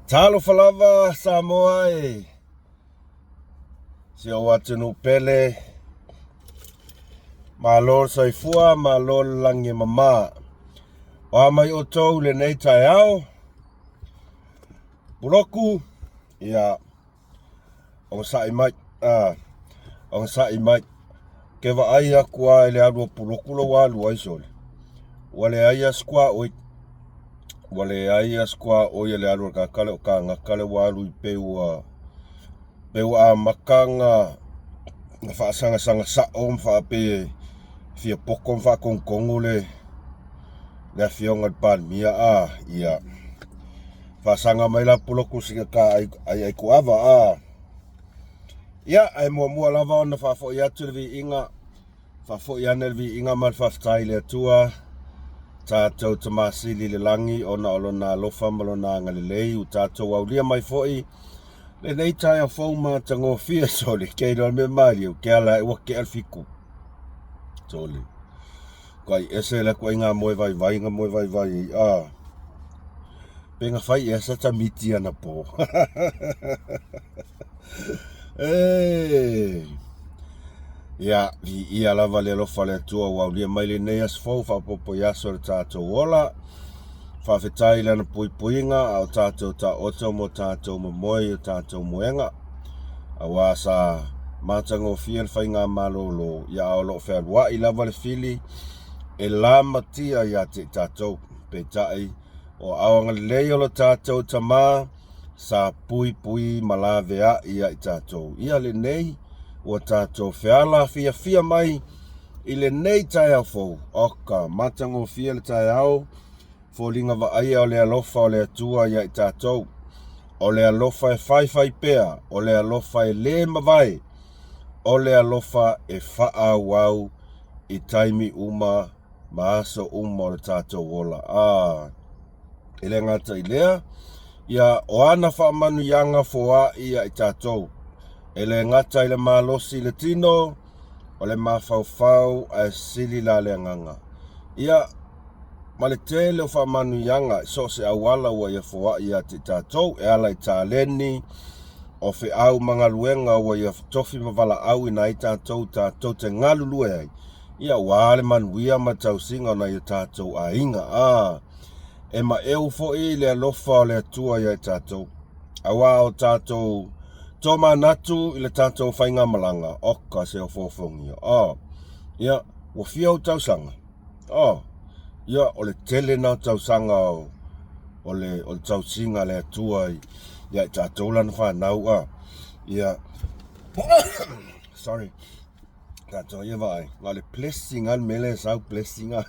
Talofa lava Samoa e si ou atunuu pele. Malo le soifua, malo le lagi e mama. O a mai outou i lenei taeao, Puloku, ia, ogasai mai, a, ogasai mai. Ke vaai aku a i le alu o Puloku lou alu ai sole. Ua leai a se kuaoi. Ua leai a se kuaoi a le alu a le tagata lea o kagaka lea ua alu i pei ua pei ua amata ona na faasagasagā sao ma faapei e fia poto ma faatonutonu le le afioga i le Palemia a ia faasaga mai la Puloku sina ta ai ai kuava a ia ae muamua lava ona faafoi atu le viiga Faafoi ane le viiga ma le faafetai i le Atua, tatou Tama Sili i le lagi, ona o Lona alofa ma Lona agalelei ua tatou aulia mai foi lenei taeao fou matagofie. Sole, ke iloa le mea maliu, ke ala e ua tea le fiku. Sole, tuai ese le ituaiga moe vaivai na moe vaivai ai, a. Pe na fai ea sa ta miti anapo. E Ia, viia lava le alofa o le Atua ua aulia mai lenei aso fou faaopoopo i aso o le tatou ola. Faafetai i lana puipuiga a o tatou taoto mo tatou momoe i o tatou moega. Aua sa matagofie le faigamalolo, ia a o lo o fealuai lava le fili e lamatia ia te i tatou. Peitai, o aao agalelei o lo tatou Tama, sa puipui ma laveai ia i tatou. Ia lenei, ua tatou feala fiafia mai i lenei taeao fou. Oka, matagofie le taeao, foliga vaaia o le alofa o le Atua ia i tatou. O le alofa e faifai pea, o le alofa e lē mavae, o le alofa e faaauau i taimi uma ma aso uma o le tatou ola. A, e le gata i lea, ia, o ana faamanuiaga foai ia i tatou, e le gata i le malosi i le tino, o le mafaufau ae sili la le agaga. Ia, ma le tele o faamanuiaga i so o se auala ua ia foai ia te i tatou, e ala i taleni, o feau ma galuega ua ia tofi ma valaauina ai tatou tatou te galulue ai, Ia, ua le manuia ma le tausiga o nai o tatou aiga. A, e maeu foi le alofa o le Atua ia i tatou. Aua o tatou tomanatu i le tatou faigamalaga, oka se ofoofogia. A, ia, ua fia ou tausaga? A, ia, o le tele na o tausaga o, o le, o le tausiga a le Atua ia i tatou lana fanau. A, ia, sorry. Tatou ia vaai, na o le blessing a le mea lea e sau, blessing a.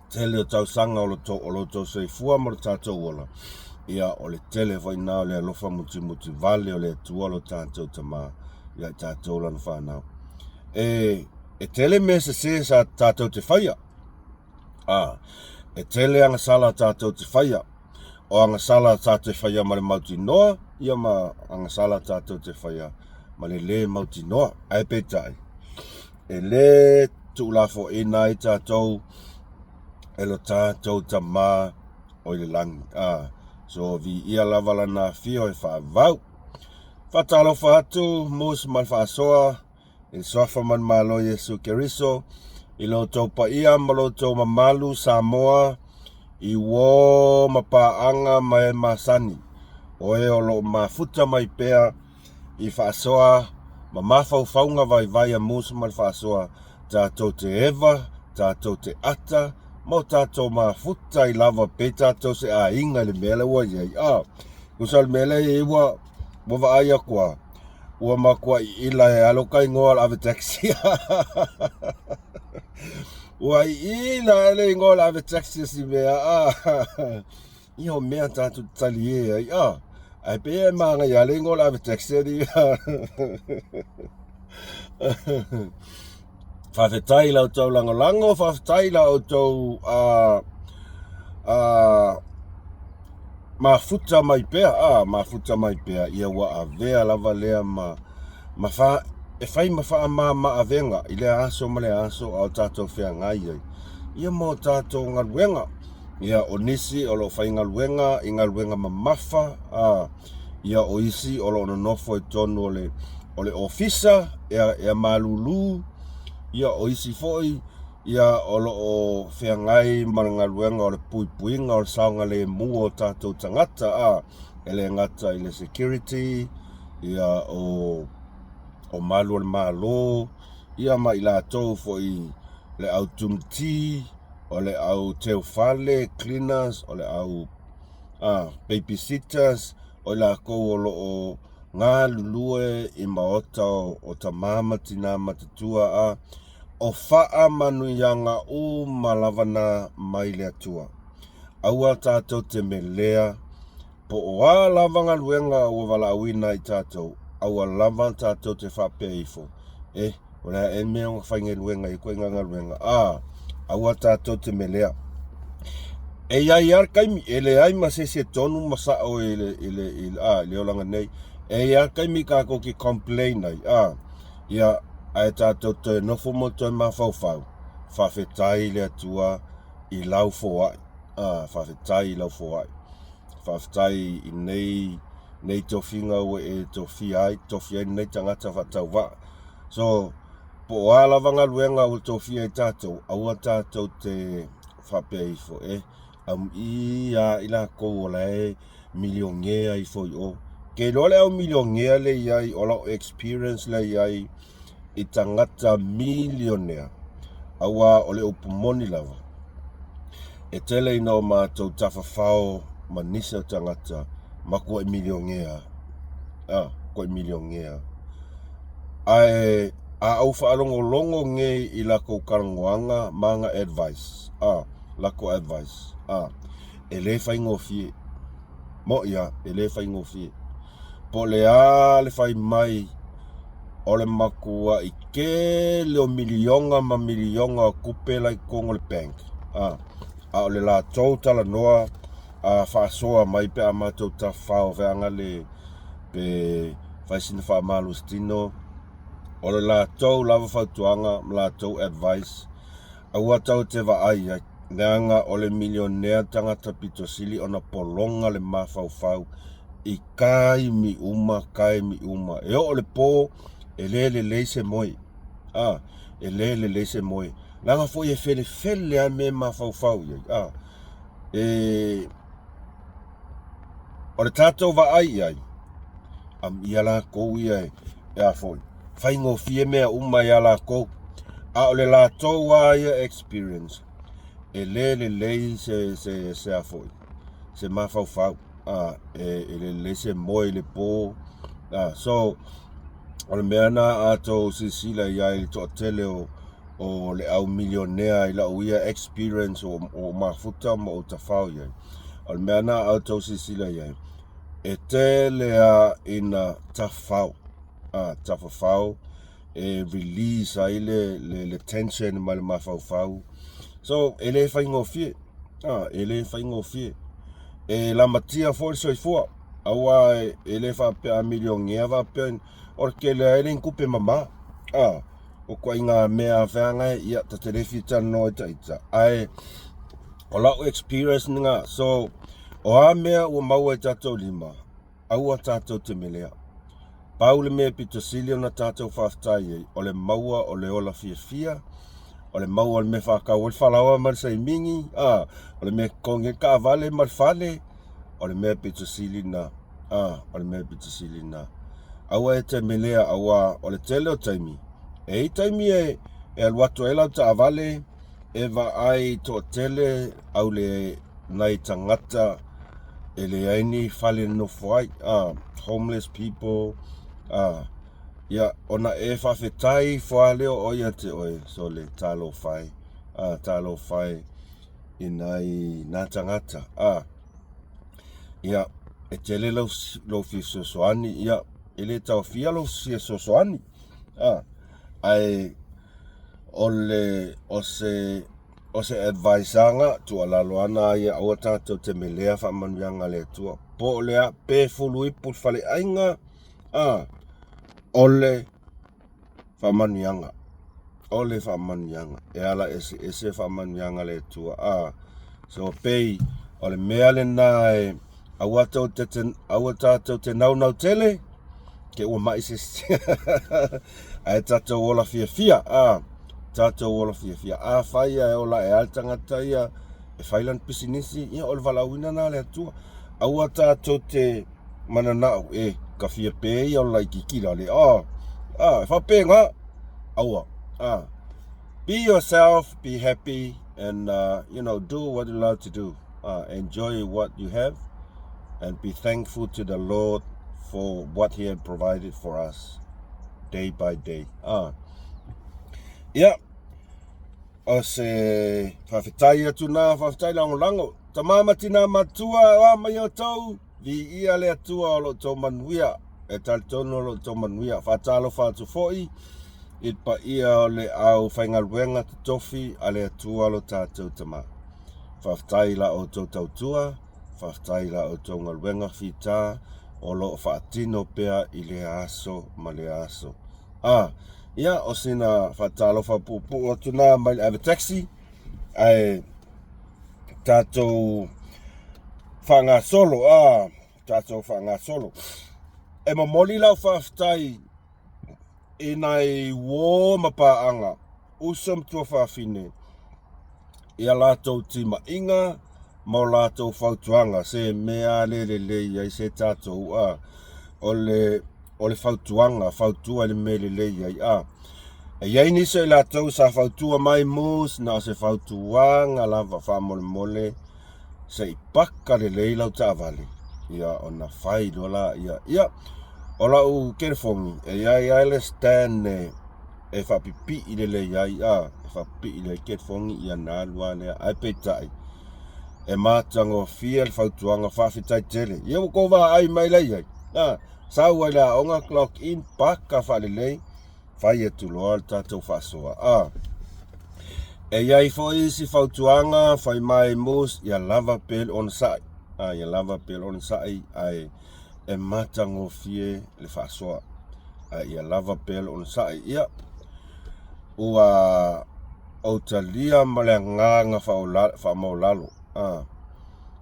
Tele o tausaga o lo outou soifua ma lo tatou ola, ia o le tele foi na o le alofa mutimuti vale o le Atua lo tatou Tama ia i tatou lana fanau. E, e tele mea sese sa tatou te faia. A, e tele agasala tatou te faia. O agasala tatou te faia ma le mautinoa, ia ma agasala tatou te faia ma le lē mautinoa. Ae peitai, e lē tuulafoaiina ai tatou e lo tatou Tama o i le lagi. A, so viia lava lana afio e faavavau. Faatalofa atu Moose ma le faasoa I le Suafa ma le Malo Iesu Keriso, i lo outou paia ma lo outou mamalu Samoa, i uō ma paaga ma e masani, o e o lo o mafuta mai pea i faasoa ma mafaufauga vaivai a Musa ma le faasoa, tatou te eva, tatou te ata, ma o tatou mafuta ai lava pe tatou se aiga i le mea lea ua i ai. A, tusa o le mea lea e i ai ua, ua vaai atu a, Ua matuai iila e alo ka igoa o le ave taxi. Ua iila e le igoa o le ave taxi si mea. Ah. Ia o mea tatou te talie ai. Ah. Ae pei e manaia le igoa o le ave taxi ali. Faafetai i la outou lagolago, faafetai i la outou mafuta mai pea, a mafuta mai pea, ia ua avea lava lea ma, ma fa, e fai ma faamama-avega i lea aso ma lea aso a o tatou feagai ai, ia ma o tatou galuega. Ia, o nisi o lo o faigaluega i galuega mamafa, a, ia o isi o lo o nonofo i totonu o le, o le ofisa ea, ea malulu, ia o isi foi ia o lo o feagai ma le galuega o le puipuiga o le saogalemu o tatou tagata, a, e le gata i le security, ia o, o malu o le Malo, ia ma i latou foi le au tumiti, o le au teufale, cleaners, o le au babysitters, o i latou o lo o galulue i maota o tama ma tina matutua, a o faamanuiaga uma lava na mai le Atua. Aua tatou te melea Po o a lava galuega ua valaauina ai tatou, aua lava tatou te faapea ifo, Eh, o le a ea le mea e faigaluega ai ituaiga galuega? A, aua tatou te melea. E i ai lava le taimi, e leai ma se isi e tonu ma sao i le, i le, i le, a, i le olaga nei. E i ai lava le taimi tatou te complain ai, a, ia, ae tatou toe nofo ma toe mafaufau, faafetai i le Atua i lau foai, a, faafetai i lau foai. Faafetai i nei nei tofiga ua e tofia ai, tofia ai lenei tagata faatauvaa. So, po o a lava galuega ua tofia ai tatou, aua tatou te faapea ifo, e, aumii a i latou o la e milionea ifo i o. Ke iloa le au milionea le i ai, o lau experience le i ai i tagata milionea, aua o le upu moni lava, e tele ina o matou tafafao ma nisi o tagata matuai milionea, a, matuai milionea. Ae a ou faalogologo nei i latou talanoaga ma ana advice, a, latou advice, a, e le faigofie. Moʻi a, e le faigofie. Po o le a le fai mai o le matuaʻi tele o miliona ma miliona o tupe la i totonu o le bank, a, a o le latou talanoa a faasoa mai pe a matou tafafao feaga le pe fai sina faamalositino, o le latou lava fautuaga ma latou advice, aua tatou te vaai ai, leaga o le milionea tagata pito sili ona pologa le mafaufau i taimi uma, taimi uma. E oo le po, e le lelei se moe. A, e le lelei se moe. Leaga foi e felefele lava mea e mafaufau i ai. A, e, o le tatou vaai i ai, amuia latou ia e, e a foi, faigofie mea uma iā latou. A o le latou lava ia experience, e le lelei se, se, se a foi, se mafaufau. A, e, e le lelei se moe i le po. A, so, o le mea lena a tou silasila i ai i le toatele o, o le au milionea i lau ia experience o, o mafuta ma ou tafao i ai. O le mea lena a outou silasila i ai, e tele lava ina tafafao, a, tafafao e release ai le, le, le tension mai le mafaufau. So, e le faigofie, a, e le faigofie. E lamatia foi le soifua, aua e le faapea a milionea faapea, o le tele lava e le ni tupe mama, a, o ituaiga mea feagai, ia, ta te le fia talanoa i ita, ae o lau experience lena. So, o a mea ua maua i tatou lima, aua tatou te melea. Pau le mea pito sili ona tatou faafetai ai, o le maua o le ola fiafia, o le maua o le mea faatau ai le falaoa ma le saimigi, a, o le mea totogi ai le taavale ma le fale, o le mea pito sili lena, a, o le mea pito sili lena. Aua e te melea, aua o le tele o taimi, e i ai taimi e, e alu atu ai lau taavale, e vaai toatele au le nai tagata e leai ni fale nofo ai, a, homeless people, a, ia, ona e faafetai ifo lava lea o oe ia te oe, sole, talofa e, a, talofa e i nai nā tagata, a, ia, e tele lou, lou fia fesoasoani, ia, e le taofia lou fia fesoasoani, a, ae o le, o se, O se advice aga, tuualalo ana ia aua tatou te melea faamanuiaga a le Atua. Po o le a, pe fulu ipu le faleaiga, a, o le faamanuiaga. O le faamanuiaga. E ala eseese faamanuiaga a le Atua. A, So pei o le mea lena e aua tou te, aua tatou te naunau tele, te ua mai se isi. Ae tatou ola fiafia, a, tatou ola fiafia. Afai e ola e a le tagata ia e fai lana pisinisi, ia o le valaauina na a le Atua. Aua tatou te mananao e ka fia pe ia o le laitiiti la le, a, a, e faapena. Aua, a, be yourself, be happy, and do what you love to do. Enjoy what you have, and be thankful to the Lord for what He had provided for us day by day. Ia, o se faafetai atu nā, faafetai lagolago. Tama ma tina matua, o a mai outou, viia le Atua o lo outou manuia. E talitonu o lo outou manuia. Faatalofa atu foi i le paia o le aufaigaluega totofi a le Atua lo tatou Tama. Faafetai i la outou tautua, faafetai i la outou galuega fita o lo o faatino pea i lea aso ma lea aso. A, ia, o sina faatalofa puupuu atu nā mai le ave taxi, ae tatou faagasolo, a, tatou faagasolo. E momoli lau faafetai i nai uō ma paaga, uso ma tuafafine, i a latou timaiga ma o latou fautuaga, se mea le lelei ai se tatou, a, o le, o le fautuaga, fautua i le mea lelei ai, a. E i ai nisi o i latou sa fautua mai Moose, na o se fautuaga lava faamolemole, se i paka lelei lau taavale, ia ona fai loa laia. Ia, o lau telefoni, e i ai lava le stand e, e faapipii lelei ai, a, e faapipii lelei telefoni, ia ona alu lava lea. Ae peitai, e matagofie le fautuaga, faafetai tele. Ia ua tou vaai mai la i ai, a, sau ai i le aoga, clock in, paka faalelei, fai atu loa le tatou faasoa. A, e i ai foi isi fautuaga, fai mai Moose, ia lava pea le onosai. A, ia lava pea le onosai, ae e matagofie le faasoa. Ae ia lava pea le onosai. Ia, ua ou talia ma le agaga faamaualalo. A,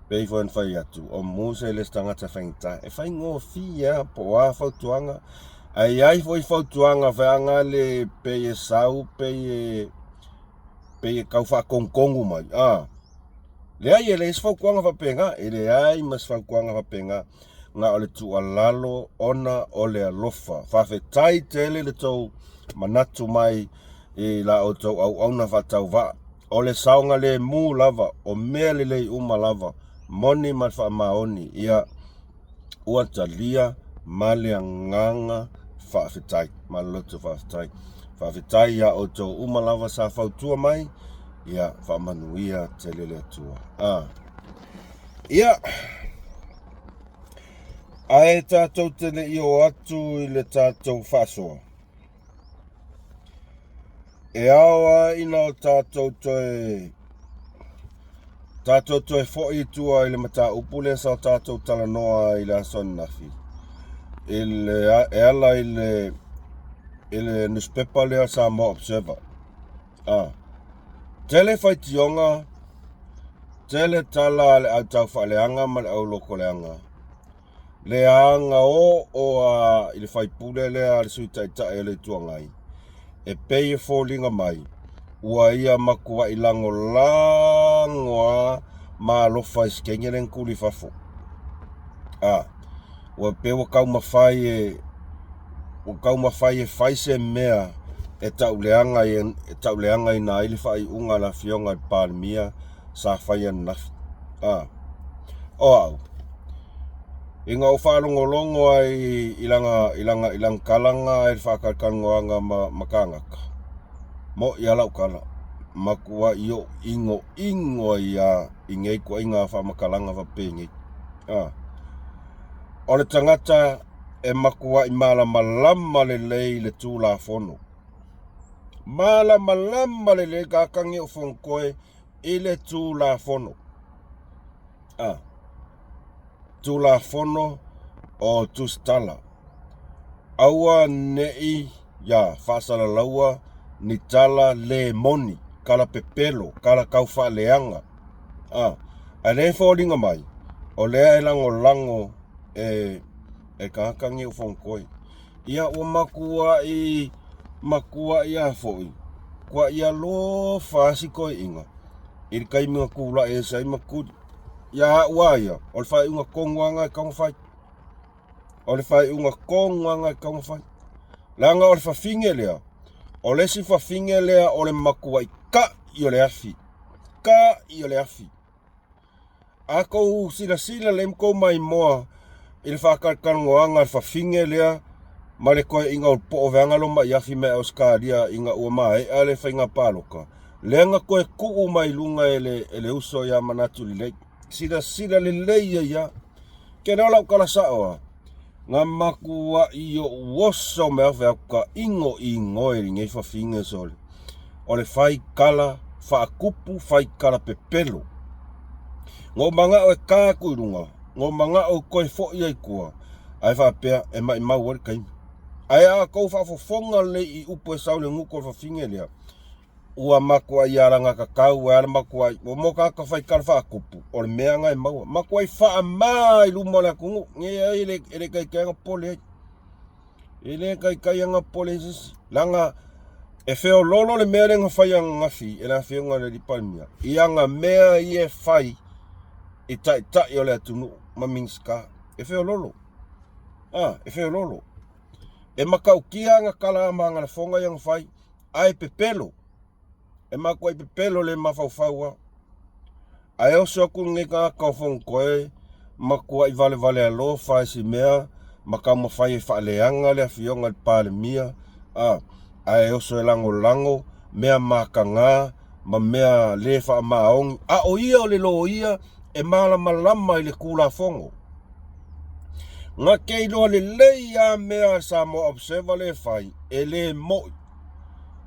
pei foi ona fai atu, o Moose e le o se tagata faigata. E faigofie lava po o a fautuaga. Ae i ai foi fautuaga feaga le pei e sau pei e pei e tau faatonutonu mai, a. Leai, e leai se fautuaga faapena, e leai ma se fautuaga faapena, na o le tuualalo ona o le alofa. Faafetai tele le tou manatu mai i la outou auauna faatauvaa. O le saogalemu lava, o mea lelei uma lava, moni ma le faamaoni, ia ua talia ma le agaga faafetai, ma le loto faafetai. Faafetai iā outou uma lava sa fautua mai, ia faamanuia tele le Atua. A. Ia, ae tatou te le i oo atu i le tatou faasoa, E ao lava ina o tatou toe tatou toe foi i tua i le mataupu lea sa tatou talanoa ai i le aso ananafi i le e ala i le i le newspaper lea Samoa Observer. A tele faitioga, tele tala a le au taufaaleaga ma le au lotoleaga Leaga oo a i le faipule lea a le Sui Taitai o le Itu Agai, e pei e foliga mai ua ia matuai lagolago a ma alofa i se teine lea na tuli i fafo. A, ua pei ua taumafai e ua taumafai e fai se mea e tauleaga e tauleagaina ai le faaiuga a le Afioga i le Palemia sa fai ananafi. A, o au, ina ou faalogologo ai i lana, i lana, i lana tala na i le faatalatalanoaga ma, ma kānaka, moʻi lava lau tala, matuai ou inoino ai lava i nei ituaiga faamatalaga faapenei. A, o le tagata e matuai malamalama lelei i le Tulafono. Malamalama lelei tagata nei o Fonotoe i le Tulafono. A. Tulafono o Tusitala. Aua ne i ia faasalalaua ni tala le moni, tala pepelo, tala taufaaleaga. A, ae lea e foliga mai, o lea e lagolago e e tagata nei o Fonotoe. Ia ua matuai, matuai a foi, matuai alofa lava si toeaina i le taimi na tulai ese ai ma tuli. Ia au lava ia, o le faaiuga tonu lava lena e tatau ona fai. O le faaiuga tonu lava lena e tatau ona fai. Leaga o le fafine lea, o le isi fafine lea o le matuai tai o le afi, tai o le afi. A tou silasila lelei ma tou maimoa i le faatalatalanoaga a le fafine lea ma le toeaina o le poo vaeaga lo mai afi mai Ausetalia ina ua maea le faiga palota, lea na toe tuu mai luga e le, e le uso ia Manatu Lelei. Silasila lelei ai lava. Ke lea o lau tala sao lava, na matuai ou oso mai au fai atu taino inoe i lenei fafine sole. O le fai tala faatupu, fai tala pepelo. Na ou manao e ta atu i luga, na ou manao e toe foi ai i tua, ae faapea e maimau ai le taimi. Ae a outou faafofoga lelei i upu e sau i le gutu o le fafine lea, ua matuai alagatatau ai lava le matuai, ua mo tagata faitala faatupu, o le mea lena e maua. Matuai faama i luma o le atunuu, leai e le taitai ona popole ai. E le taitai ona popole ai se isi, leaga e feololo le mea lea na fai ananafi e le Afioga i le Alii Palemia i ana mea ia e fai i taitai o le atunuu ma Minisita. E feololo. A, e feololo. E matautia ana tala ma ana lafoga ia na fai, ae pepelo. E matuai pepelo le mafaufau lava. Ae oso atu lenei tagata o Fonotoe, matuai valevale alofa i si mea ma taumafai e faaleaga le afioga i le Palemia, a, ae oso e lagolago mea mataga ma mea le faamaoni, a o ia o le loia e malamalama i le Tulafono. Na te iloa lelei lava mea a le Samoa Observer lea e fai, e le moi.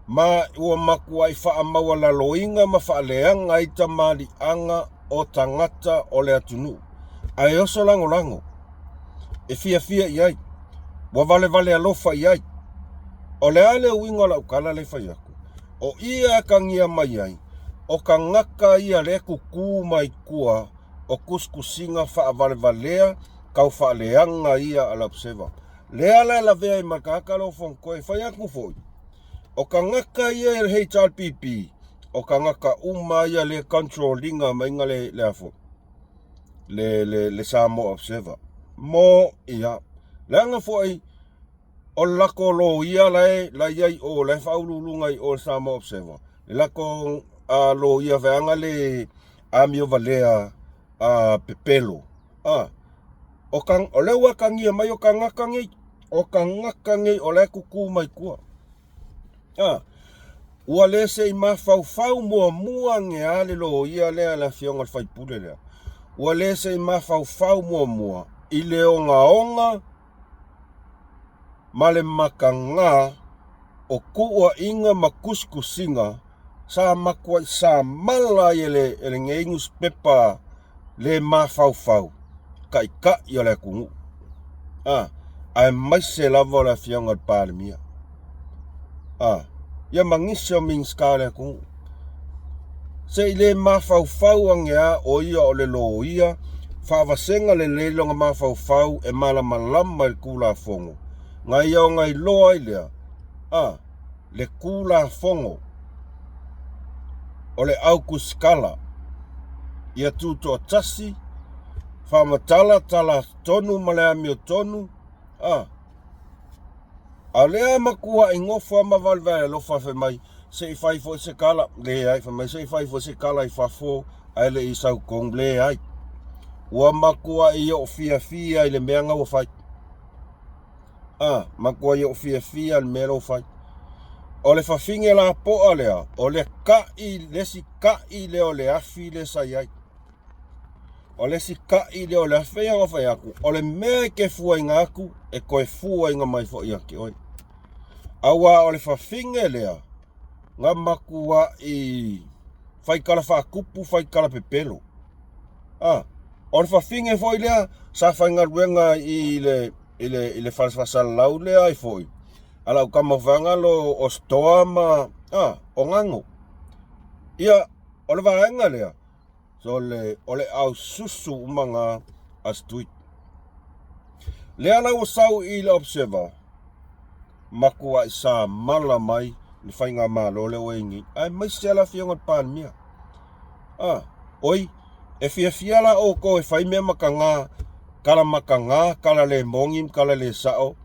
Ma ua matuai faamaualaloina ma faaleaga ai tamaliiaga o tagata o le atunuu, ae oso lagolago, e fiafia i ai, ua valevale alofa i ai. O le a le uiga o lau tala lea e fai atu? O ia e atagia mai ai, o tagata ia lea e tutu mai tua o tusitusiga faavalevalea tau faaleaga ia a le Observer. Lea la e lavea ai ma le tagata lea o Fonotoe. E fai atu foi, o tagata ia e le HRPP, o tagata uma ia lea e control ina maiga le, le a foi, le, le, le Samoa Observer. Mo, ia, leaga foi, o le latou loia la e, la i ai i o, la e faauluuluga i o i le Samoa Observer, le latou uh, loia vaeaga le amiovalea uh, pepelo. Ah, o, ka, o lea ua atagia mai o tagata nei, o tagata nei o la e tutū mai tua. Ah, ua le se i mafaufau muamua ane a le loia lea le afioga i le faipule lea. Ua le se i mafaufau muamua i le ogaoga ma le mataga o tuuaiga ma tusitusiga sa matuai samala ai e, le, e lenei nusipepa le mafaufau taitai o le atunuu, a, aemaise lava o le afioga i le Palemia, a, ia ma nisi o Minisita o le atunuu. Se i le mafaufau ane a o ia o le loia, faavasega lelei lona mafaufau e malamalama i le Tulafono, na ia ona iloa ai lea, a, le Tulafono o le autusikala ia tutoatasi, faamatala tala tonu ma le amiotonu, a. A o lea matuai nofo lava ma valevale alofa fai mai, se i fai foi se tala, leai, fai mai se i fai foi se tala i fafo ae le i sau tonu, leai. Ua matuai ou fiafia i le mea na ua fai. A, matuai ou fiafia i le mea lea ua fai. O le fafine lapoa lea, o le kai, le isi kai lea o le afi lea sa i ai. O le isi kai lea o le afi, pei ona fai atu, o le mea e te fuaina atu, e toe fuaina mai foi ia te oe. Aua o le fafine lea, na matuai faitala faatupu, faitala pepelo. A, o le fafine foi lea sa faigaluega i le i le i le fale faasalalau lea ai foi a lau tama vaega lo o Stoa ma a o Gago. Ia, o le vaega lea. So le, o le aususu uma ngā a Street. Lea la ua sau i le Observer, matuai sa mala mai le faigamalo lea ua i ai nei, aemaise le Afioga i le Palemia. A, oi, e fiafia la outou e fai mea mataga, tala mataga, tala le moni ma tala le sao,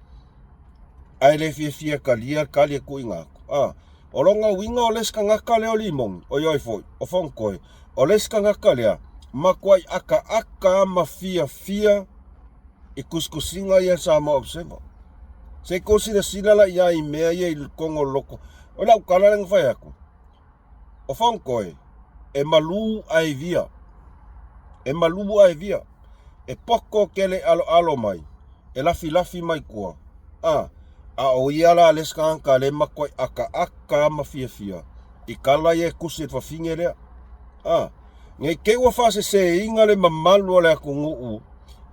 ae le fiafia e talia le tali e tuuina atu. A, o lona uiga o le isi tagata lea o Limoni, oi oi foi, o Fonotoe, o le isi tagata lea, matuai akaaka lava ma fiafia i tusitusiga ia a le Samoa Observer. Se i tou silasila la i ai i mea ia i totonu o le loto. O lau tala lea na fai atu, o Fonotoe, e malu ae via. E malu ae via. E poto tele aloalo mai, e lafilafi mai tua. A, a o ia la le isi tagata lea e matuai akaaka ma fiafia i tala ia e tusi e le fafine lea. A, nei te i ua faaseseina le mamalu o le atunuu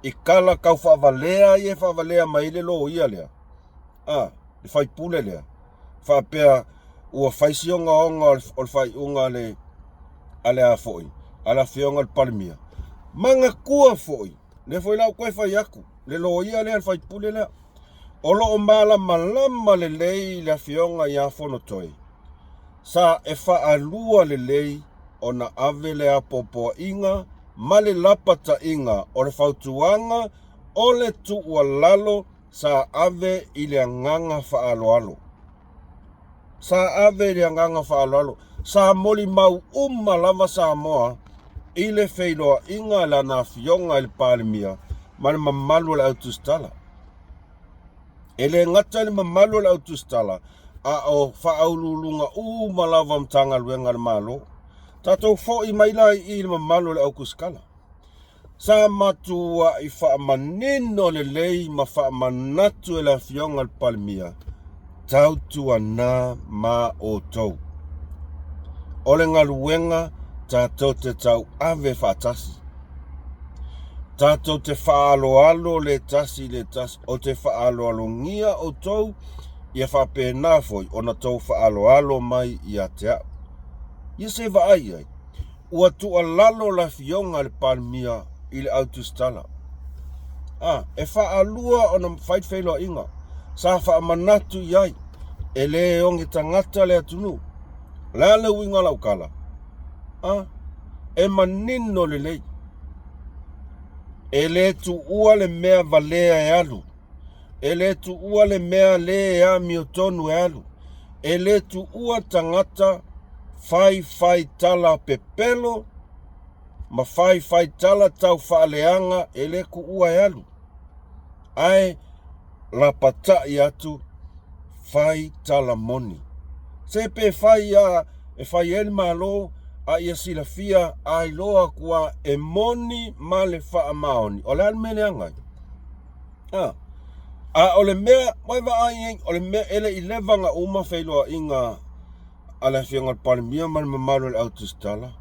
i tala tau faavalea ia e faavalea mai ai le loia lea, a, le faipule lea, faapea ua fai si ogaoga o le faaiuga a le a le a foi, a le Afioga i le Palemia. Manatua foi, lea foi la ua toe fai atu, le loia lea, le faipule lea, o lo o malamalama lelei le Afioga ia Fonotoe, sa e faalua lelei ona ave le apoapoaiga ma le lapataiga o le fautuaga o le tuualalo sa ave i le agaga faaaloalo. Sa ave i le agaga faaaloalo. Sa molimau uma lava Samoa i le feiloaiga a lana Afioga i le Palemia ma le mamalu o le au tusitala. E le gata i le mamalu o le au tusitala, a o faauluuluga uma lava o Matagaluega a le Malo. Tatou foi mai la i i i le mamalu o le au tusitala. Sa matuai faamanino lelei ma faamanatu e le Afioga i le Palemia, tautuana ma outou. O le galuega tatou te tauave faatasi. Tatou te faaaloalo le tasi i le tasi. Ou te faaaloalogia outou, ia faapena foi ona tou faaaloalo mai ia te au. Ia se vaai i ai. Ua tuualalo le Afioga i le Palemia i le au tusitala. A, e faalua ona fai le feiloaiga. Sa faamanatu i ai, e le oge tagata le atunuu. O le a le uiga o lau tala? A, e manino lelei. E le tuua le mea valea e alu. E le tuua le mea le amiotonu e alu. E le tuua tagata faifai tala pepelo ma faifai tala tau faaleaga e le tuua e alu, ae lapatai atu fai tala moni. Se pe fai a e fai ai le Malo a ia silafia a iloa atu a e moni ma le faamaoni. O le a le mea leaga ai? A, a o le mea, ua e vaai ai, o le mea e le i leva ona uma feiloaiga a le Afioga i le Palemia ma le mamalu o le au tusitala,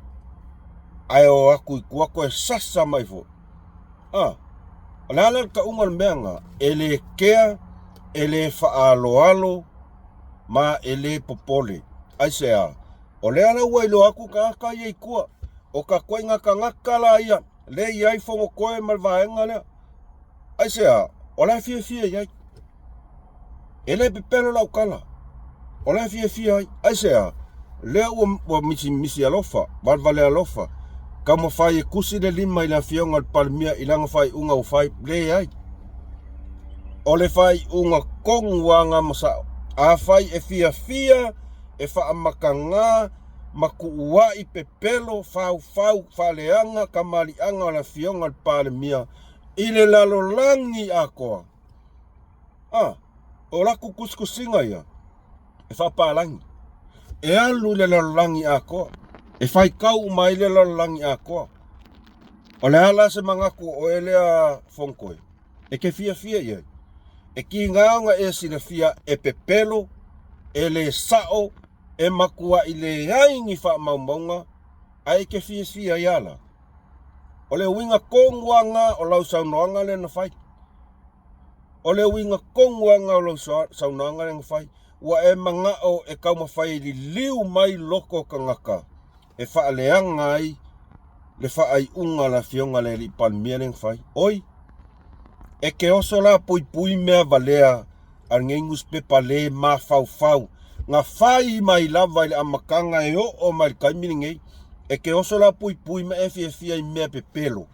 ae o atu i tua toe sasa mai foi. A, o le a la le tauga o le mea lena? E le kea, e le faaaloalo, ma e le popole. Aisea? O lea la ua iloa atu tagata ia i tua, o tatuaiga tagata la ia, lea e i ai Fonotoe ma le vaega lea. Aisea? O la e fiafia i ai. E le pepelo lau tala. O la e fiafia ai. Aisea? Lea ua, ua misimisi alofa, valevale alofa, taumafai e tusi le lima i le Afioga i le Palemia i lana faaiuga ua fai. Leai. O le faaiuga tonu lava na ma sao. Afai e fiafia e faamatagā ma tuuai pepelo, faufau, faaleaga kamaliaga o le Afioga i le Palemia i le lalolagi atoa. A, o latou tusitusiga ia e faapalagi, e alu i le lalolagi atoa, e faitau uma ai le lalolagi atoa. O le a la se manatu o oe lea Fonotoe e te fiafia i ai? E tiga ona e silafia e pepelo, e le sao, e matuai leai ni faamaumauga, ae e te fiafia ai a la? O le uiga tonu lava lena o lau saunoaga lea na fai. O le uiga tonu lava lena o lau saunoaga lea na fai. Ua e manao e taumafai e liliu mai loko o tagata e faaleaga ai. le faaiuga a le Afioga i le Alii Palemia lea na fai. Oi, e ke oso la puipui mea valea a lenei nusipepa le mafaufau na fai mai lava i le amataga e oo mai i le taimi lenei. E ke oso la puipui ma e fiafia i mea pepelo.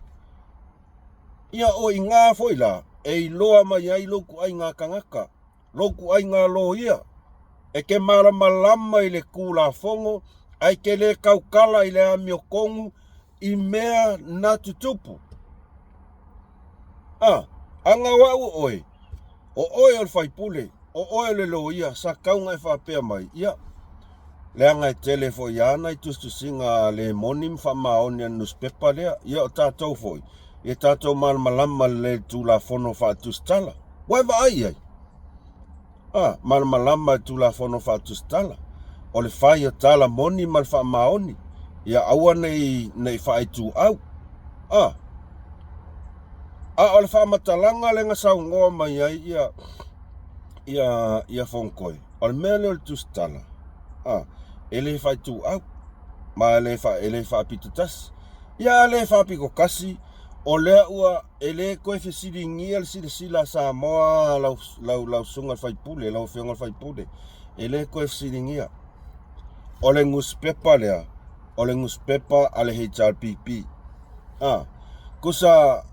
Ia o i ina foi la e iloa mai ai lou ituaiga tagata, lou ituaiga loia. E te malamalama i le Tulafono ae te le tautala i le amiotonu i mea na tutupu. A, ana o au o oe, o oe o le faipule, o oe o le loia, sa tatau ona e faapea mai, ia, leaga e tele foi lava nai tusitusiga le moni ma faamaoni a le nusipepa lea. Ia o tatou foi, ia tatou malamalama lelei i le Tulafono faatusitala. Ua e vaai i ai? A, malamalama i le Tulafono faatusitala, o le fai o tala moni ma le faamaoni, ia aua ne i, ne i faaituau. A, a o le faamatalaga lea na saunoa mai ai ia, ia, ia Fonotoe, o le mea lea o le tusitala, a, e le faaituau, ma e le, fa, e le faapitotasi. Ia a le faapitotasi, o lea ua e le toe fesiligia le silasila a Samoa lau, lau, lau susuga i le faipule, lau afioga i le faipule, e le toe fesiligia. O le nusipepa lea, o le nusipepa a le HRPP. A, tusa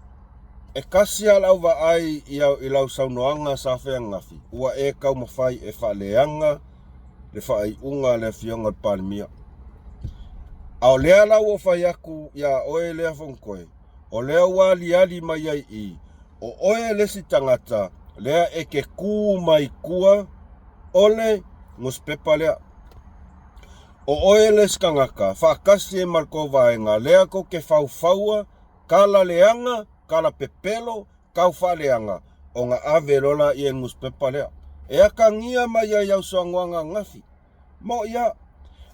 e tasi lava lau vaai i, i lau saunoaga sa feagafi, ua e taumafai e faaleaga le faaiuga a le afioga i le Palemia. A o lea la ua fai atu iā oe lea Fonotoe, o lea ua aliali mai ai i i, o oe le isi tagata lea e te kū mai tua o le nusipepa lea. O oe le isi tagata faatasi ai ma le tou vaega lea tou te faufaua tala leaga, tala pepelo, tau faaleaga ona ave loa laia i le nusipepa lea. E atagia mai ai au saunoaga ananafi. Moʻi a,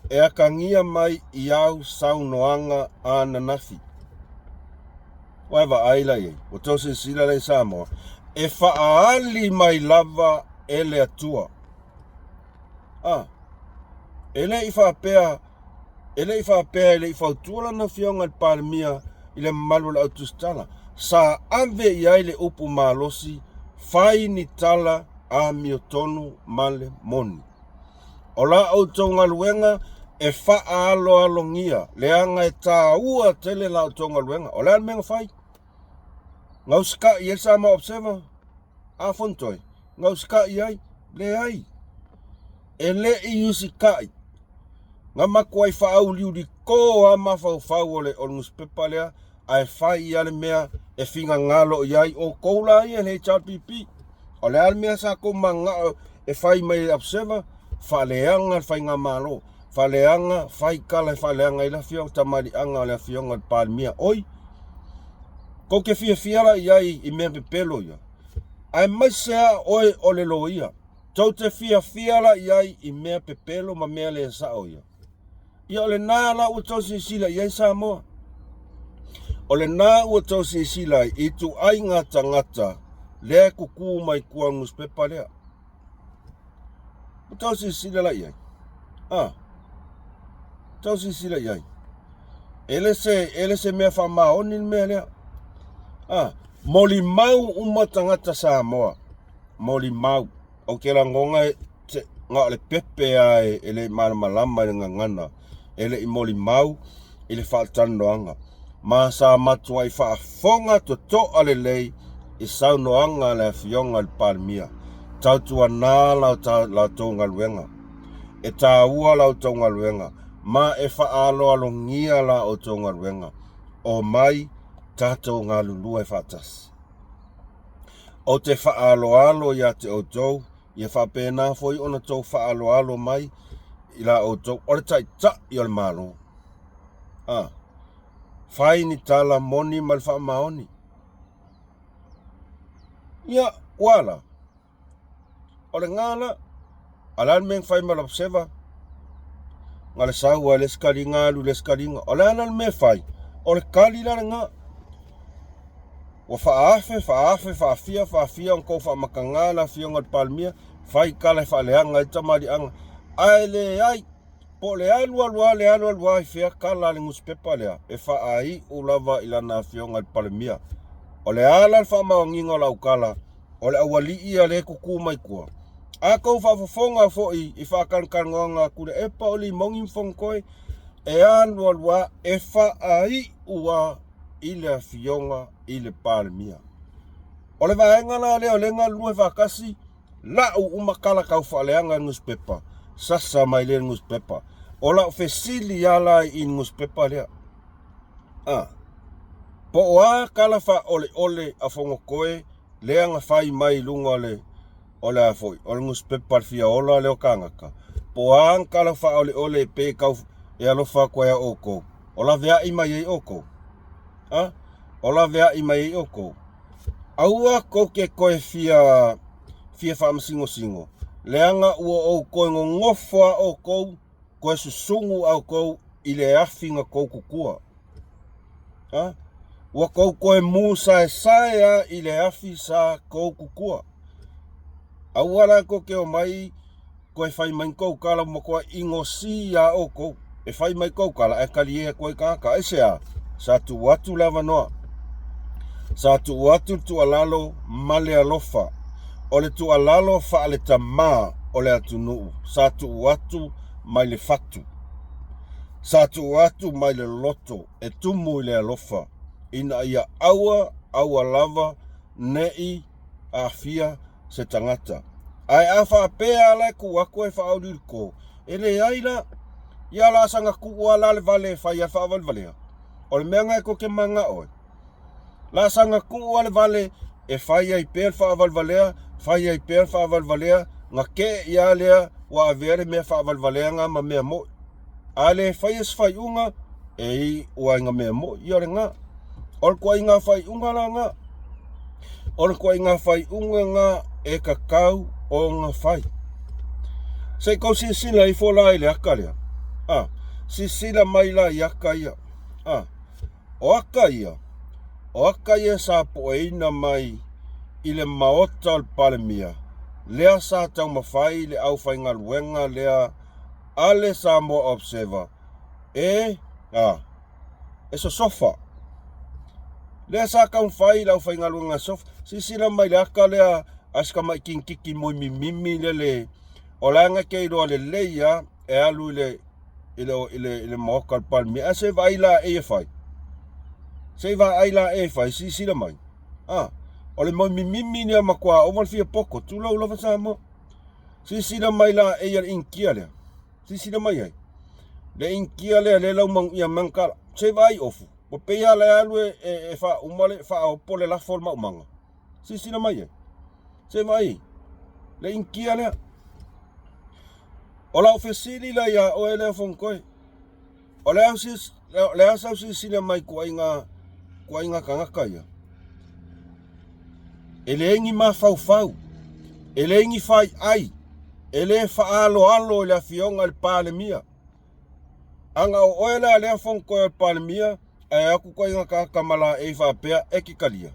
e atagia mai i au saunoaga ananafi. Ua e vaai la i ai, ua tou silasila la i Samoa, e faaali mai lava e le Atua. A, e le i faapea, e le i faapea e le i fautua lana afioga i le Palemia i le mamalu o le au tusitala. Sa ave i ai le upu malosi, fai ni tala amiotonu ma le moni. O la outou galuega e faaaloalogia, leaga e taua tele la outou galuega. O le a le mea na fai? Na usitai ai le Samoa Observer? A Fonotoe, na usitai ai? Leai. E le i usitai. Na matuai faauliuliko lava mafaufau o le, o le nusipepa lea, ae fai lava le mea e finagalo i ai outou la ia le HRPP. O le a le mea sa tou mananao e fai mai e Observer? Faaleaga le faigamalo, faaleaga, fai tala e faaleaga ai le afioga, tamaliiaga o le afioga i le Palemia. Oi, tou te fiafia la i ai i mea pepelo ia, aemaise lava oe o le loia. Tou te fiafia la i ai i mea pepelo ma mea le sao ia. Ia o lena la ua tou silasila i ai Samoa. O lena ua tou silasila ai i ituaiga tagata lea e kuku mai tua o le nusipepa lea. Ua tou silasila la i ai? A. Tou silasila i ai. E le se, e le se mea faamaoni le mea lea. A. Molimau uma tagata Samoa. Molimau. Ou te lagona e, se, na o le pepe lava e, e le i malamalama i le gagana, e le i molimau i le faatalanoaga. Ma sa matuai faafofoga totoa lelei i saunoaga a le Afioga i le Palemia. Tautuana la, la outou galuega. E taua la outou galuega, ma e faaaloalogia la outou galuega. Omai tatou galulue faatasi. Ou te faaaloalo ia te outou, ia faapena foi ona tou faaaloalo mai i la outou, o le Taitai o le Malo. A, fai ni tala moni ma le faamaoni. Ia, ua la. O le gala, a le a le mea na fai ma Lopseva? Na le sau a le isi kaliga alu i le isi kaliga. O le a la le mea e fai? O le kali la lena. Ua faaafe, faaafe, faafia, faafia ona tou faamatagā le Afioga i le Palemia, fai tala e faaleaga ai tamaliiaga. Ae leai! Po o le alu alu a le alu alu a i fea kala a le nusipepa lea, e faaiu lava i lana afioga i le Palemia. O le a la le faamaoniga o lau tala, o le aualii ia lea e tutu mai tua. A tou faafofoga foi i faatalatalanoaga a Tuilaepa o Limoni ma Fonotoe, e alu alu a, e faaiu lava i le afioga i le Palemia. O le vaega la lea o lea e galulue faatasi, lau uma tala taufaaleaga i le nusipepa, sasa mai lea i le nusipepa. O lau fesili lava la i le nusipepa lea, a, po o a tala faaoleole a Fonotoe lea na fai mai i luga o le o le a foi, o le nusipepa le fia ola lea o tagata, po o a ni tala faaoleole e pei e tau e alofa atu ai ia outou, o laveai mai ai outou. A, o laveai mai ai outou. Aua tou te toe fia fia faamasinosino, leaga ua ou toe nonofo a outou, toe susunu outou i le afi na tou tutua. A, ua tou toe musaesae a i le afi sa tou tutua. Aua la tou te omai toe fai mai ni tou tala ua matua inosi iā outou e fai mai tou tala ae talie atu ai tagata. Aisea? Sa tuu atu le avanoa. Sa tuu atu le tuualalo ma le alofa. O le tuualalo faale-tama o le atunuu sa tuu atu mai le fatu. Sa tuu atu mai le loto e tumu i le alofa ina ia aua, aua lava ne i aafia se tagata. Ae a faapea lava la e tuu atu ae faaauliulito, e leai la. Ia o le a saga tuu lava la le vale e fai ai le faavalevalea. O le mea lena tou te mananao ai. La saga tuu lava le vale e fai ai pea le faavalevalea, fai ai pea le faavalevalea, na tee ia lea ua avea le mea faavalevalea lena ma mea moi. A le faia se faaiuga, e iu lava ina mea moi. Ia o lena. O le ituaiga faaiuga la lena. O le ituaiga faaiuga lena e tatau ona fai. Se i tou silasila ifo la i le ata lea. A, silasila mai la i ata ia. A, o ata ia, o ata ia sa pueina mai i le maota o le Palemia, lea sa taumafai le aufaigaluega lea a le Samoa Observer e, a, e sosofa. Lea sa taumafai i le aufaigaluega e sosofa. Silasila mai i le ata lea a si tamai kinititi moemimimi lea le, o la e na te iloa lelei lava e alu i le i le, i le, i le maota o le Palemia. Ae se i vaai laei e fai. Se i vaai laei e fai, silasila mai. A, o le moemimimi lea matua ova le fia poto, tulou lava Samoa. Silasila mai laei a le Initia lea. Silasila mai ai. Le Initia lea lea lau manuia mai tala. Se i vaai ofu. Ua pei lava la e alu e, e, e faauma le faaopo le lafo o le maumaga. Silasila mai ai. Se i vaai. Le Initia lea. O lau fesili la iā oe lea Fonotoe. O le a, o le a sau silasila mai ituaiga, ituaiga tagata ia? E leai ni mafaufau, e leai ni faiai, e le faaaloalo i le afioga i le Palemia. Ana o oe la lea Fonotoe o le Palemia, ae atu ituaiga tagata ma laei faapea, e te talia.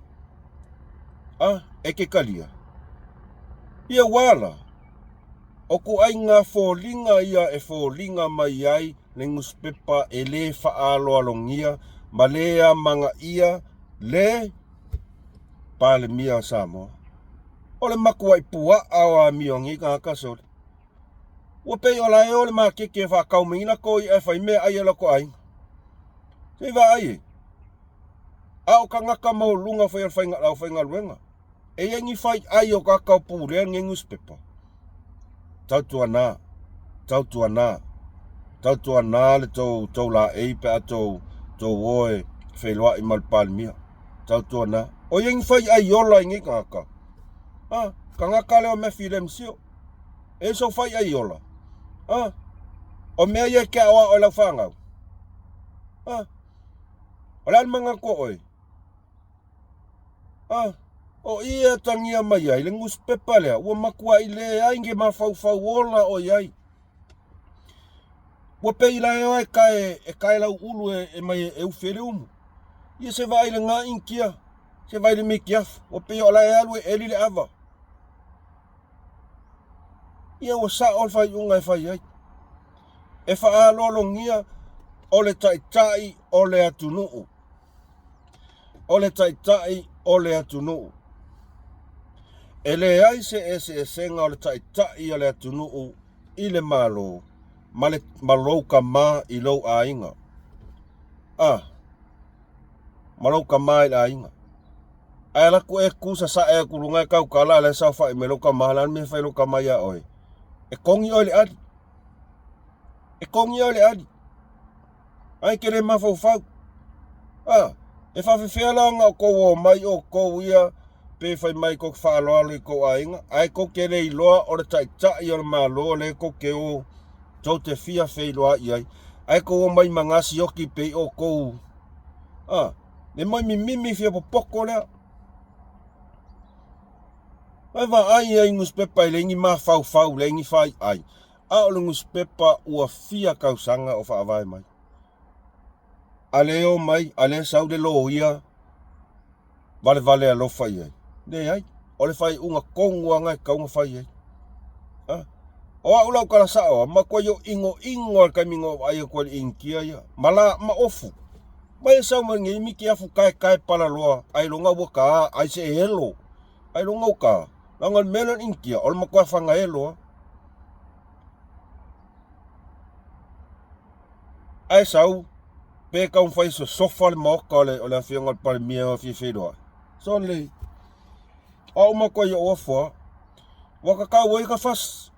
A, e te talia. Ia ua la. O ituaiga foliga ia e foliga mai ai le nusipepa e le faaaloalogia ma le amanaia le Palemia o Samoa. O le matuai puaa o amio a nei tagata sole. Ua pei o la e o le maketi e faatau mai ai latou i'a e fai meaai a latou aiga. Se i vaai e. A o tagata maualuluga foi o le aufaigaluega. E i ai ni faiai o tagata o pulea lenei nusipepa? Tautuana, tautuana, tautuana le tou, tou laei pe a tou, tou o e feiloai ma le Palemia. Tautuana. O i ai ni faiai ola i nei tagata? A, tagata lea o Matthew Lemsio. E i ai sou faiai ola? A, o mea ia e te aoao i lau fanau? A, o le a le manatu o oe? A, o i e atagia mai ai le nusipepa lea, ua matuai leai ni mafaufau ola o i ai. Ua pei la e o e tae, e tae lau ulu e, e mai e ufi ai le umu. Ia se vaai i lena Initia, se vaai i le mitiafu, ua pei o la e alu e eli le ava. Ia ua sao le faaiuga e fai ai. E faaaloalogia o le taitai o le atunuu. O le taitai o le atunuu. E leai se eseesega o le taitai o le atunuu i le Malo ma, le, ma lou kamā i lou aiga. A, ma lou kamā i le aiga. Ae alu atu e tu sasae atu luga e tautala a la e saofai mai lou kamā, le a le mea e fai lou kamā ia oe? E togi oe i le ali. E togi oe i le ali. Ae te le mafaufau. A, e faafefea la ona outou omai outou ia pe fai mai tou te faaaloalo i tou aiga, ae tou te le iloa o le taitai o le Malo lea tou te o tou te fia feiloai i ai, ae tou omai ma na sioki pei outou, a, le moi mimimi fia popoto lea. Ae vaai ai newspaper e leai ni mafaufau, leai ni faiai. A o le nusipepa ua fia tausaga o faavae mai. A le o mai, a le sau le loia valevale alofa i ai. Leai, o le faaiuga tonu lava na e tatau ona fai ai. A, o au lau tala sao, matuai ou inoino lava i le taimi na ou vaai atu ai i le Initia ia, ma la, ma ofu. Mai e sau mai nei miti afu taetae palaloa ailoga ua ta ai se elo. Ailoga ua ta. Leaga o le mea lea o le Initia, o le matua fagaelo lava. Ae sau, pe taumafai e sosofa le maota o le, o le afioga o le Palemia e fia feiloai. Sole, o au matua i ou afu lava, ua tatau ai ka fasi.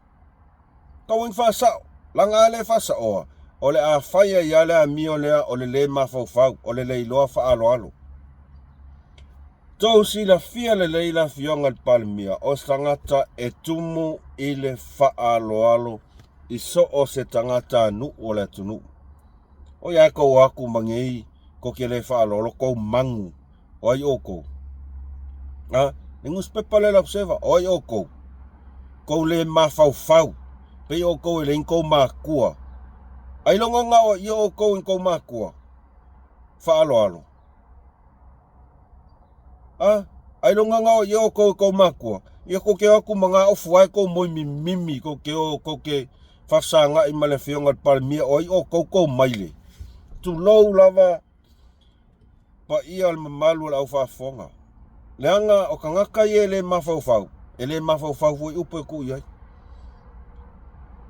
Tau ai faasao. Laga a le faasaoa, o le a fai ai lava le amio lea o le lē mafaufau, o le le iloa faaaloalo. Tou silafia lelei le Afioga i le Palemia, o se tagata e tumu i le faaaloalo i so o se tagatanuu o le atunuu. O ia tou o atu ma nei tou te le faaaloalo, tou magu. O ai outou? A, le nusipepa lea le Observer, o ai outou? Tou le mafaufau, pei outou e leai ni tou matua. Ailoga gaoia outou i ni tou matua? Faaaloalo. A, ailoga gaoia outou i tou matua? Ia tou te o atu ma gaofu ai tou moi mimimi, tou te o, tou te faafesagai ma le afioga i le Palemia, o ai outou tou maile? Tulou lava paia o le mamalu o le aufaafofoga. Leaga o tagata ia e le mafaufau, e le mafaufau foi upu e tuu i ai.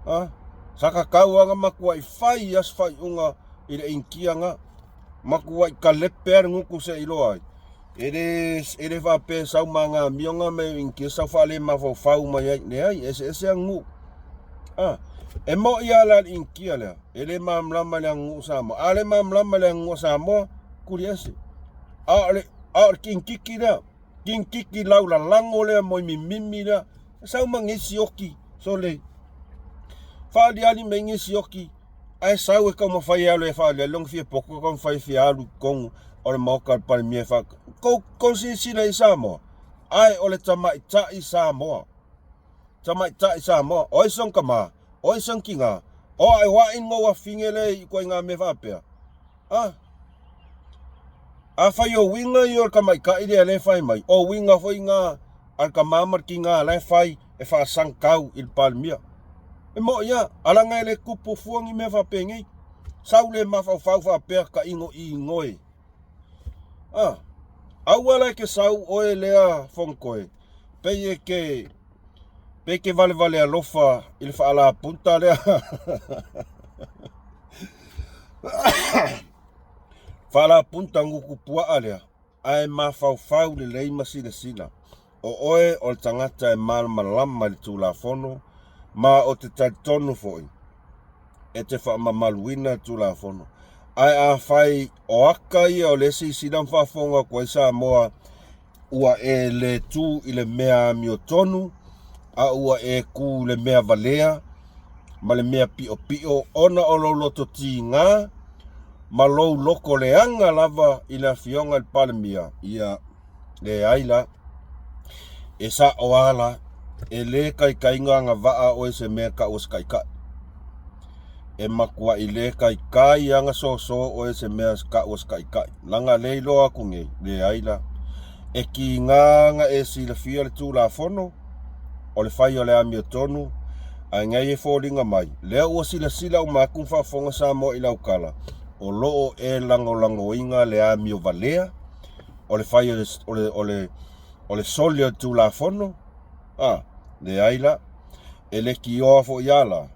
A, sa tatau lava ona matuai fai lava se faaiuga i le Initia na. Matuai kalepe lava le gutu se i iloa ai. E le, e le faapea e sau ma ana amioga ma Initia sau faalemafaufau mai ai. Leai, e eseese aganuu. A, e moi lava la le Initia lea, e le malamalama i le aganuu Samoa. A le malamalama i le aganuu a Samoa, kuliese. A o le, a o le kinititi lea, kinititi laulalago lea moi mimimi lea, e sau ma nei sioki, sole, faaliali mai nei sioki, ae sau e taumafai e alu e faaliali lona fia poto, e taumafai e fia alu i totonu o le maota o le Palemia e fa... Kou, kou silasila i Samoa, ae o le tamaitai Samoa. Tamaitai Samoa, o ai sona tama, o ai sona tina, o ae o ai no afine lea i ituaiga mea faapea. A, afai o uiga ia o le tamaitai lea lea e fai mai, o uiga foi na a le tama ma le tina la e fai e faasagitau i le Palemia. E moi lava, a leaga e le tupu fua ni mea faapenei. Sau le mafaufau faapea taino inoe. A, aua la e te sau oe lea Fonotoe, pei e te pei e te valevale alofa i le faalapunta lea. Faalapunta gutu puaa lea, ae mafaufau lelei ma silasila. O oe o le tagata e malamalama i le Tulafono, ma o te talitonu foi e te faamamaluina le Tulafono. Ae afai o aka ia o lea silasila ma faafofoga atu ai Samoa ua e le tu i le mea amiotonu, a ua e tu i le mea valea ma le mea piopio ona o lou loto tiga ma lou loko leaga lava i le Afioga i le Palemia, ia, leai la. E sa'o a la, e lē kaikai ona agavaa oe i se mea e ta'u o se ta'ita'i. E matua'i lē kaikai a na soso oe i se mea e ta'u o se ta'ita'i. Leaga lea iloa atu nei, leai la. E kīgā na e silafia le Tulafono, o le fai o le amiotonu, Ae ngai e foliga mai, lea ua silasila uma atu ma faafofoga Samoa i lau tala, o lo o e lagolagoina le amio valea o le fai o le, o le, o le, o le soli o le Tulafono? A, leai la. E letioa foi a la,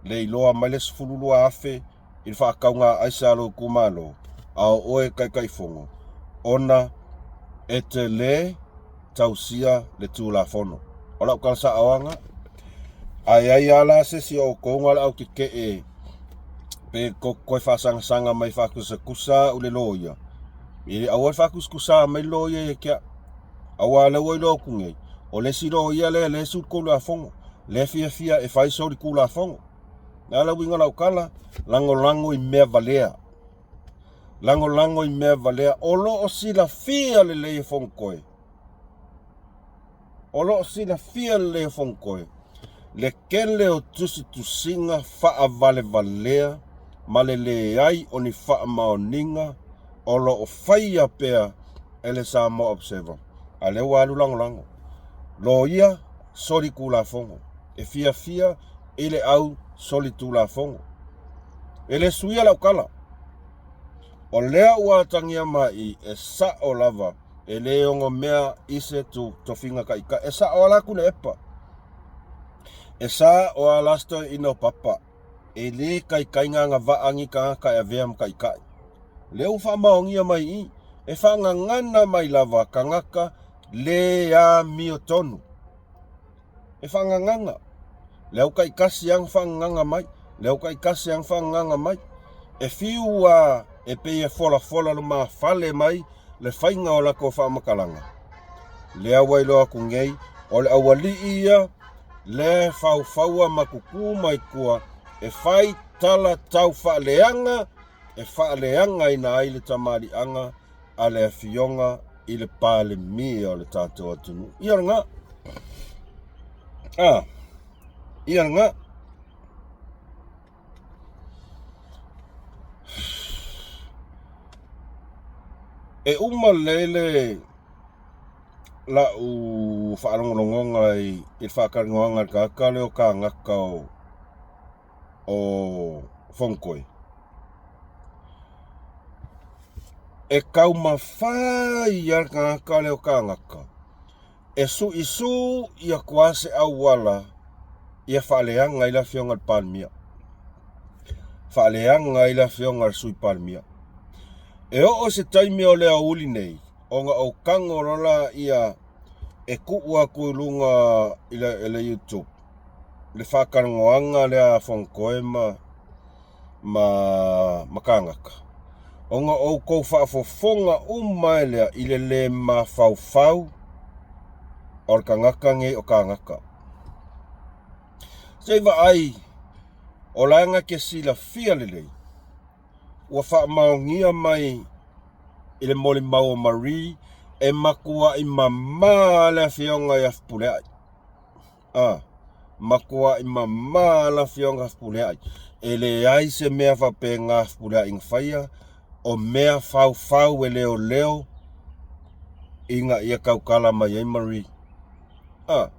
le iloa mai le 12,000 i le faatauga aisa a lou itumalo, a o oe e Taitaifono, ona e te le tausia le Tulafono. O lau tala sa'o lava lena. A i ai lava la se isi o outou na o le au tetee pe tou te toe faasagasaga mai e faatusatusa au i le loia, e aua le faatusatusa mai le loia ia te au. Aua o lea ua iloa atu nei, o le isi loia lea e le sui le Tulafono, lea e fiafia e fai soli Tulafono. O le a le uiga o lau tala? Lagolago i mea valea. Lagolago i mea valea. O lo o silafia lelei e Fonotoe. O lo o silafia lelei e Fonotoe le tele o tusitusiga faavalevalea ma le leai o ni faamaoniga o lo o faia pea e le Samoa Observer. A lea ua alu lagolago. Loia soli Tulafono. E fiafia i le au soli Tulafono. E le suia lau tala. O lea ua atagia mai e sa'o lava e le ono mea i se tofiga taitai. E sa'o lava la Tuilaepa. E sa'o lava la si toeaina o Papa. E le taitai ona agavaa ni tagata e avea ma taitai. Lea ua faamaonia mai i i, e faagagana mai lava tagata le amiotonu. E faagagaga. Le au taitasi lava na faagagaga mai, le au taitasi lava na faagagaga mai. E fiu lava e pei e folafola lumafale mai le faiga o latou faamatalaga. Lea ua iloa atu nei, o le aualii ia lea e faufaua ma tutu mai tua e fai tala tau faaleaga e faaleagaina ai le tamaliiaga a le Afioga i le Palemia o le tatou atunuu. Ia lena. Ah, ia lena. E uma lelei le la'u faalogologoga i le faatalanoaga a le tagata lea o Kāgaka o o Fonotoe. E taumafai lava le tagata lea o Kāgaka e suisui atu lava se auala ia faaleaga ai le Afioga i le Palemia, faaleaga ai le Afioga i le Sui Palemia. E oo i se taimi o le aoauli nei, ona ou tago loa lea e tuu atu i luga i le YouTube le faatalanoaga lea a Fonotoe ma ma ma Kāgaka, ona outou faafofoga uma ai lea i le le mafaufau o le tagata nei o Kāgaka. Se i vaai, o la e na te silafia lelei, ua faamaonia mai i le molimau o Marie e matuai mama le afioga ia Fepuleai. A, matuai mama le afioga Fepuleai. E leai se mea faapena Fepuleai na faia, o mea faufau e leoleo ina ia tautala mai ai Marie. A,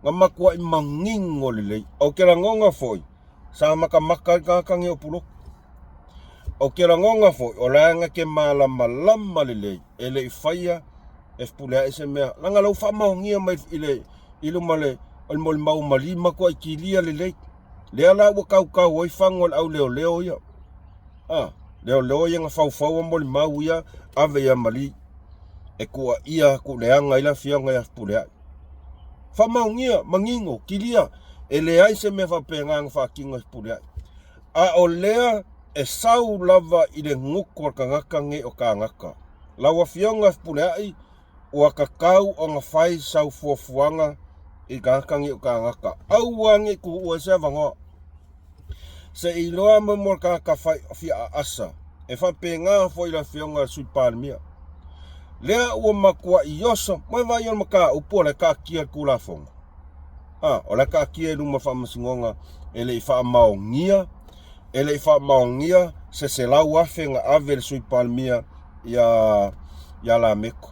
na matuai manino lelei. Ou te lagona foi, sa matamata ai le tagata nei o Pulotu. Ou te lagona foi, o la e na te malamalama lelei e le i faia e Fepuleai se mea, leaga la ua faamaonia mai i le i luma le o le molimau o Malie matuai kilia lelei. Lea la ua tautau ai fagu o le au leoleo ia. A, leoleo ia na faufaua molimau ia ave ia Malie e tuuaia atu leaga ai le afioga ia Fepuleai. Faamaonia, manino, kilia, e leai se mea faapena na faatino e Fepuleai. A o lea e sau lava i le gutu o le tagata nei o Kāgaka. Lau Afioga Fepuleai, ua tatau ona fai sau fuafuaga i tagata nei o Kāgaka. Aua ne i tuua ai se avanoa. Se i iloa mo mo le tagata fai fiaaasa, e faapena foi le Afioga i le Sui Palemia. Lea ua matuai oso mai vaai o le mataupu o la e taatia le Tulafono. A, o la e taatia i luma o le Faamasinoga e le i faamaonia, e le i faamaonia se 100,000 na ave i le Sui Palemia ia ia Lameko.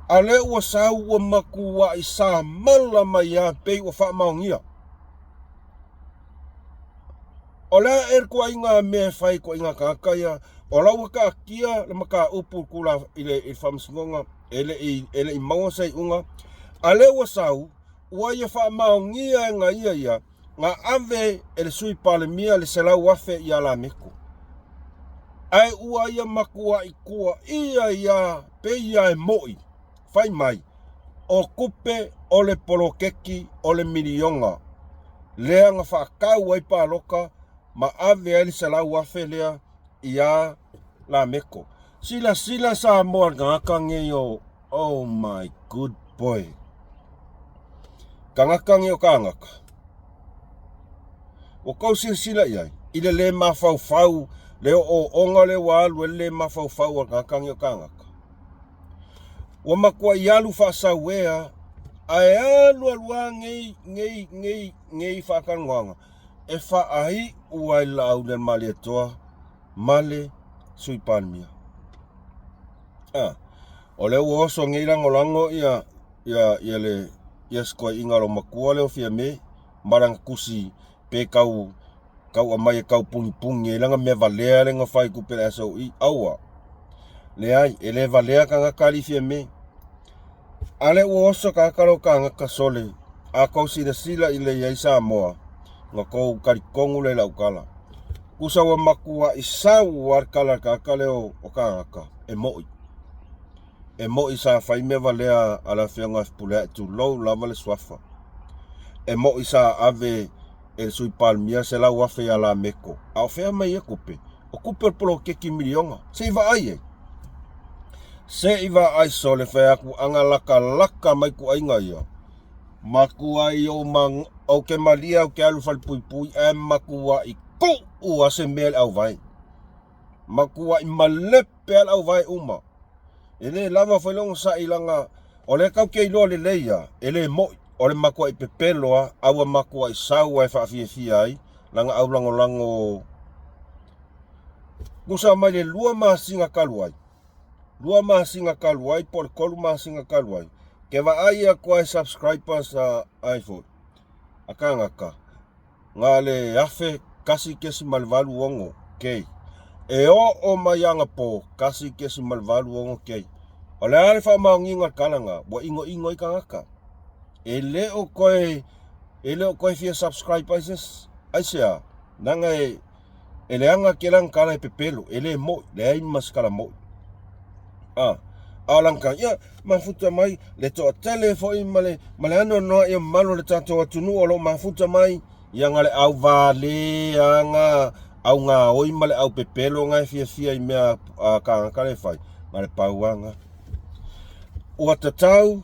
A lea ua sau ua matuai samala mai lava pei ua faamaonia. O le a ea le tuuaiga mea e fai i tuuaiga tagata ia, o la ua taatia le mataupu i le faamasinoga e le i maua se iuga, a lea ua sau, ua ia faamaonia e na ia ia, na ave e le Sui Palemia le $100,000 ia Lameko. Ae ua ia matuai tuuaia ia pei lava e moi, fai mai, o tupe o le poloketi o le miliona lea na faatau ai palota ma ave ai le $100,000 lea ia Lameko. Silasila Samoa i le tagata nei o Oh my good boy. Tagata nei o kānaka. Ua tou silasila i ai i le lē mafaufau, le ooooga lea ua alu ai le lē mafaufau a le tagata nei o kānaka. Ua matuai alu faasauea ae alu alu lava nei, nei, nei, nei faatalanoaga e faaiu ai le Laaulialemalietoa ma le Sui Palemia. Ah, o lea ua oso nei lagolago ia ia ia le ia si toeaina lou matua lea o Fiame ma lana tusi pe tau tau aumai e tau punipuni ai lana mea valea lea na fai i tupe a le SOE. Aua. Leai, e le valea tagata alii Fiame. A lea ua oso tagata lea o tagata sole, a tou silasila i le i ai Samoa, na tou talitonu lea i lau tala. Tusa ua matuai sau lava le tala a le tagata lea o tagata, e moi. E moi sa fai mea valea a le Afioga ia Fepuleai, tulou lava le suafa. E moi sa ave e le Sui Palemia $100,000 ia Lameko. A o fea mai ia tupe? O tupe o le poloketi miliona. Se i vaai ai. Se i vaai sole fai atu ana latalata mai tuuaiga ia. Matuai ou ma ou te malie au te alu falepuipui ae matuai tuu a se mea i le auvae. Matuai malepe a le auvae uma. E le lava foi le onosai leaga o lea tatou te iloa lelei lava, e le moi, o le matuai pepelo lava, a ua matuai sau lava e faafiafia ai lana aulagolago. Tusa mai le 2 masina talu ai, 2 masina talu ai po o le 3 masina talu ai, ke vaai atu ai subscribers a ai foi a tagata, Na le 1001.86 K. E oo mai anapo 1.86 K. O le a le faamaoniga o le tala na, ua inoino ai tagata. E le o toe, e le o toe fia subscribe ai se isi. Aisea? Leaga e, e leaga tele ana tala e pepelo, e le moi, leai ma se tala moi. A, a o lana tala, ia, mafuta mai le toatele foi ma le, ma le anoanoai o mamalu o le tatou atunuu o lo o mafuta mai, ia na le au vale a na au gaoi ma le au pepelo na e fiafia i mea a kānaka le fai, na le pau a na. Ua tatau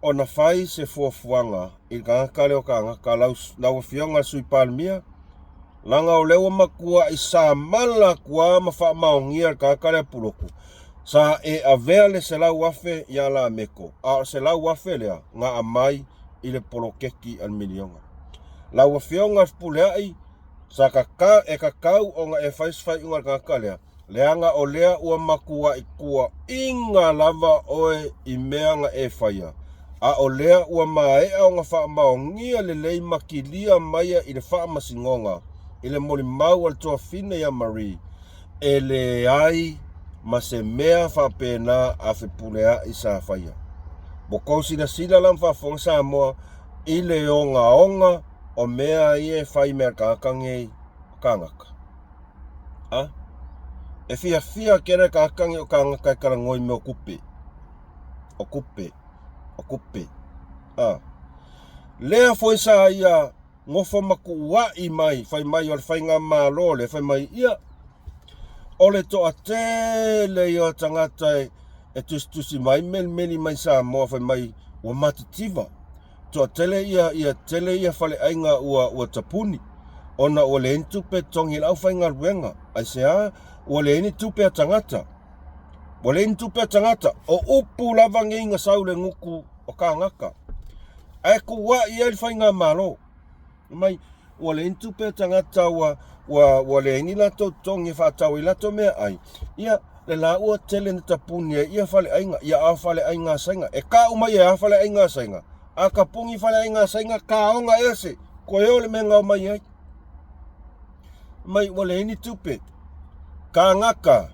ona fai se fuafuaga i le tagata lea o kānaka, lau, lau afioga le Sui Palemia, Leaga o lea ua matuai samala atu lava ma faamaonia le tagata lea Pulotu, sa e avea le $100,000 ia Lameko, a o le $100,000 lea na aumai i le poloketi a le miliona. Lau Afioga Fepuleai, sa tatau, e tatau ona e fai se faaiuga i le tagata lea, Leaga o lea ua matuai tuuaiga lava oe i mea na e faia, a o lea ua maea ona faamaonia lelei ma kilia maia i le faamasinoga i le molimau a le tuafine ia Marie, e leai ma se mea faapena a Fepuleai sa faia. Ua tou silasila la ma faafofoga Samoa i le ogaoga o mea ia e fai mai a le tagata nei o kānaka. A? E fiafia tele tagata nei o kānaka e talanoa i mea o tupe. O tupe. O tupe. A? Lea foi sa ia nofo ma tuua'i mai, fai mai o le faigamalo lea, fai mai, ia, o le toatele ia o tagata e, e tusitusi mai, melimeli mai Samoa, fai mai, ua matitiva. Toatele ia, ia tele ia faleaiga ua, ua tapuni, ona ua leai ni tupe e totogi i le aufaigaluega. Aisea? Ua leai ni tupe a tagata. Ua leai ni tupe a tagata. O upu lava nei na sau i le gutu o kānaka. Ae tuua'i ai le faigamalo. Mai, ua leai ni tupe a tagata, ua, ua, ua leai ni latou totogi e faatau ai latou meaai. Ia, le la ua tele na tapuni ai ia faleaiga, ia a faleaiga a Saina. E kau mai e a faleaiga a Saina? A tapuni faleaiga a Saina, kaoga ese, koe o le mea na omai ai. Mai ua leai ni tupe. Kānaka,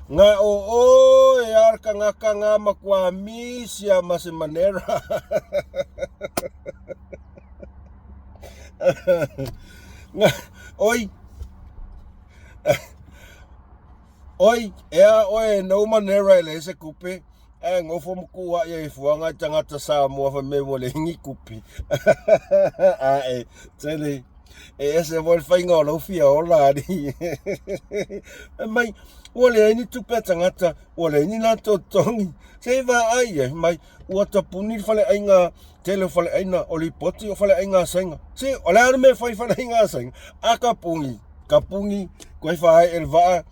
Nga o oe a le kangaka nga makuā misia ma se manera. Nga, oi, oi, e a oe no manera e leai se kupe, ae gofo ma kuaʻi ai fuaga i tagata Samoa fai mai ua leai ni kupe. Ae, tele, e ese foi le faiga o lou fia ola alii. Fai mai, ua leai ni tupe a tagata, ua leai ni latou totogi. Se i vaai ai, mai, ua tapuni le faleaiga, tele o faleaiga, o lipoti o faleaiga a Saina. Se, o le a le mea e fai i faleaiga a Saina? A kapuni, kapuni, koe faaee le vaa,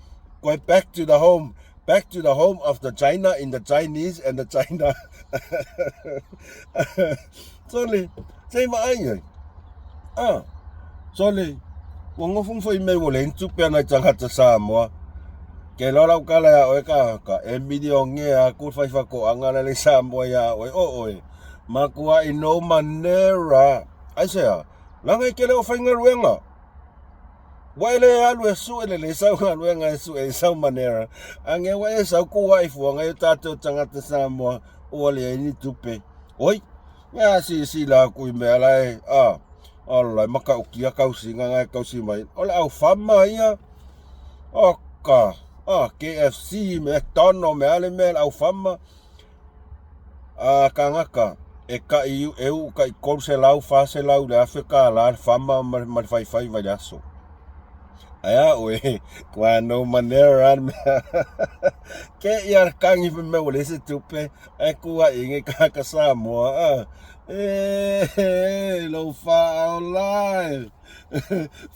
koe back to the home. Back to the home of the China in the Chinese and the China. Sole, se vaai ai. Ah, sole, ua gofo ma fai mai ua leai ni tupe a nai tagata Samoa. Ke loa lau kala iā oe ka, ka e milionea aku le fai faatoaga la le Samoa iā oe, o oe, makuai no manera. Aisea, leaga e te le o faigaluega. Ua e le alu e sue lelei sau galuega e sue i sau manera, ange ua e sau kuaʻi fuaga i o tatou tagata Samoa ua leai ni tupe. Oi, mea a silasila aku i mea la e, a, ala e matautia tausiga na e tausi mai. O le au fama ia, oka, a, KFC, McDonald, mea le mea le au fama. A kānaka, e kaʻi, e uʻu kaʻi 300, 400 i le $1,000 le fama ma, ma le faifaiva i le aso. Ae a oe, kua no manera le mea. Ke ia le kagi fai mai ua leai se tupe, ae kuaʻi nge kāka Samoa, a. E, lou faaola e.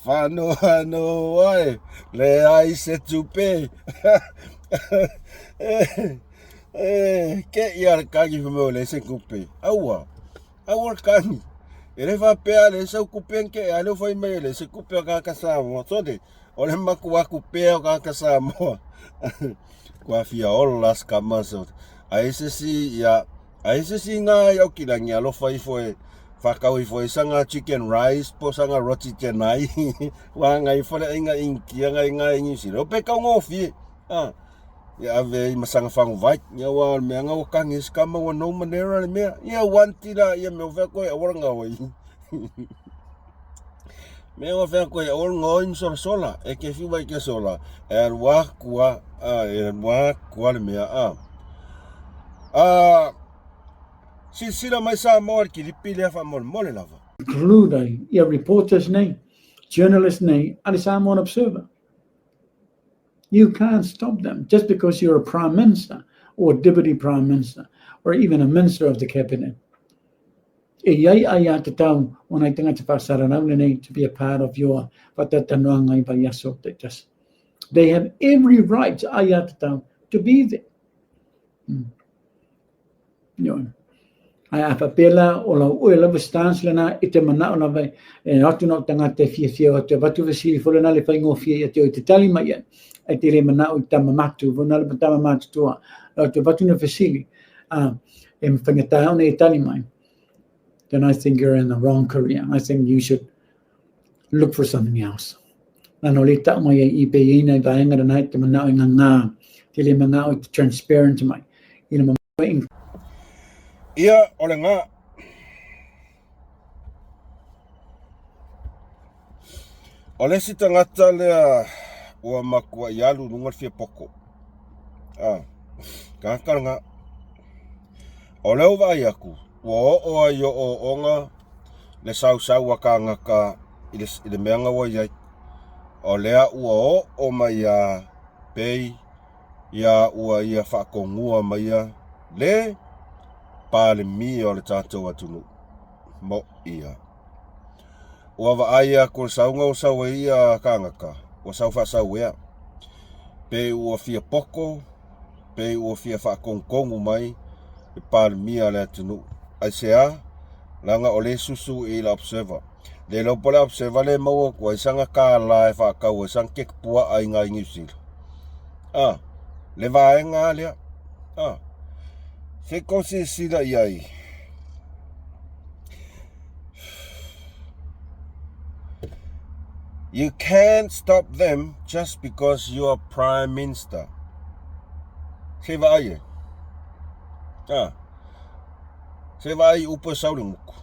Faanoanoa e, leai se tupe. E, E, ke ia le kagi fai mai ua leai se kupe. Aua, aua le kagi. E le faapea leai sau kupe nke a leo fai mai e leai se kupe o kāka Samoa. Sole, o le makuā kupea o kāka Samoa. Kua fia ola skama so. Ai se si ia, ai se si ngā i au kilangi alofa ifo e whakau ifo e sanga chicken rice po sanga roti canai. Wā ngai whare ai ngā inkia ngai ngā i New Zealand. O pe kau ngōwhie. Ah. Ia ave ai ma sanga faguvai. Ia ua o le mea nga ua kagi ai se kama ua no manera le mea. Ia ua anti la ia mea ua fea koe aua le gaoi. Mea ua fea koe aua le gaoi ma solasola. E ke fiu mai ke sola. E alu aku a, a e alu aku a le mea a. A silasila mai Samoa i le kilipi lea faamolemole lava. Include ai ia reporters nei, journalists nei a le Samoan Observer. You can't stop them just because you're a prime minister or deputy prime minister or even a minister of the cabinet. E iai ai a te tau o nai tangata whaasararau nei to be a part of your whatautanoanga i vaiaso taitasi. They have every right ai a te tau to be there. Ioe. Ae a faapea la, o lau oe lava stance lena i te manao lava e atu nau tagata e fiafia o atu e avatu fesili fo lena le faigofie ia te oe i te tali mai ai, ai te le manao i tama matu, fo na le tama matutua, lau te avatu na fesili, a e faigata ona e tali mai. Then I think you're in the wrong career. I think you should look for something else. Nana o le tau mai ai i pe i nei vaenga rana i te manao i ngā ngā, te le manao i te transparent mai. I na mai. Ia, o le ngā. O le isi tagata lea ua makua i alu luga le fia poko. Ah, tagata le ngā. O lea ua vaai aku, ua oo ai i oooga le sausau a kānaka i le, i le mea na ua i ai. O lea ua oo mai ia pei ia ua ia faatonua mai ia le Palemia o le tatou atunuu. Moʻi ia. Ua vaai aku le sauga ua sau ai ia kānaka, ua sau faasauea. Pei ua fia poko, pei ua fia faatonutonu mai le Palemia o le atunuu. Aisea? Leaga o lea e susu i le Observer. Le iloa po o le Observer lea e maua atu ai sana $1 e faatau ai sana keke puaa i ina i Niu Sila. A, le vaega lava lea. A, se i tou silasila i ai. You can't stop them just because you are Prime Minister. Se vaai e. Ah. Se vaai upu e sau le nguku.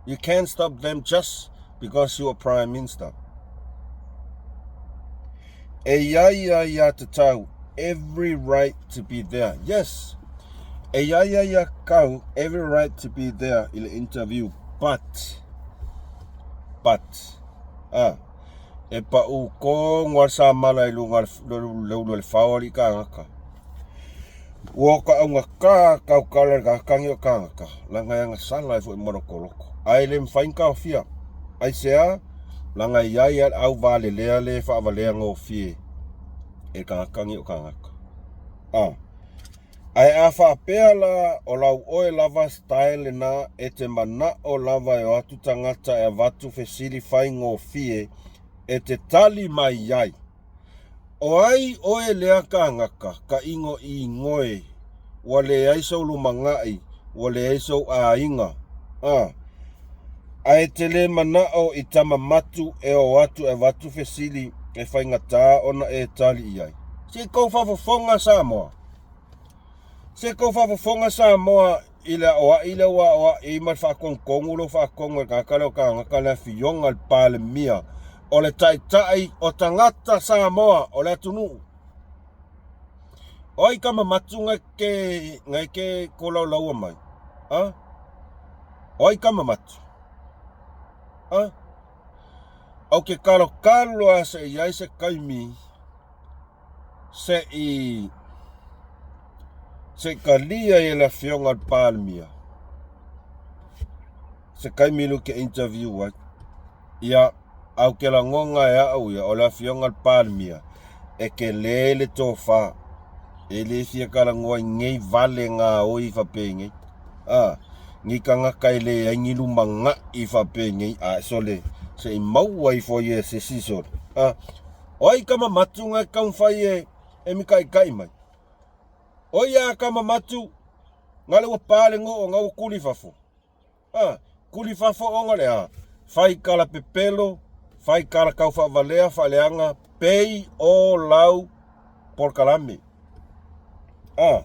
You can't stop them just because you are Prime Minister. E iai ia ia te tau every right to be there. Yes. E iai ia ia kau every right to be there i le interview, but, but, ah, e pa'u kogu a le samala i luga o le ulu o le fao alii kāgaka. Ua ka augata kaukala i le kakagi o kāgaka, laga e agasala ai foi ma lokoloko. Ae le mafai ona taofia. Aisea? Laga e iai a le au valelea le faavalea gofie e le kakagi o kāgaka. Ah. Ae a faapea la o lau oe lava style lena e te mana'o lava e o atu tagata e avatu fesili faigofie e te tali mai ai. O ai oe lea kagaka ka igoigoe ua leai sou lumaga'i, ua leai sou aiga, a. Ae te le mana'o i tama matu e o atu e avatu fesili e faigata ona e tali i ai. Se i kou faafofoga Samoa. Se kou faafofoga Samoa i le aoa'i lea ua aoa'i ai ma le faatogutonu lea ua faatonu e le tagata lea o tagata le Afioga i le Palemia o le Taitai o tagata Samoa o le atunuu. O ai ka mamatu ngai ke ngai ke kolaulaua mai? A? O ai ka mamatu? A? Au ke kalokalo a se i ai se kaimi se i se i kalia i le afioga o le Palemia se kaimi lu ke interview ai. Ia, au ke lagonga e a'u ia, o le Afioga i le Palemia, e kele le tofa, e le fia kalagoa i nei vale gaoi faapenei, a, ni tagata e leai ni lumaga'i faapenei, a sole, se i maua ifo ia e se isi sole, a, o ai ka mamatu na e taumafai e, e mikaʻikaʻi mai? O ia a ka mamatu, na le ua pa le goo, na ua kuli i fafo. A, kuli fafo ona le a, fai kala pepelo, fai kala kau faavalea faaleaga pei o lau polokalame. A.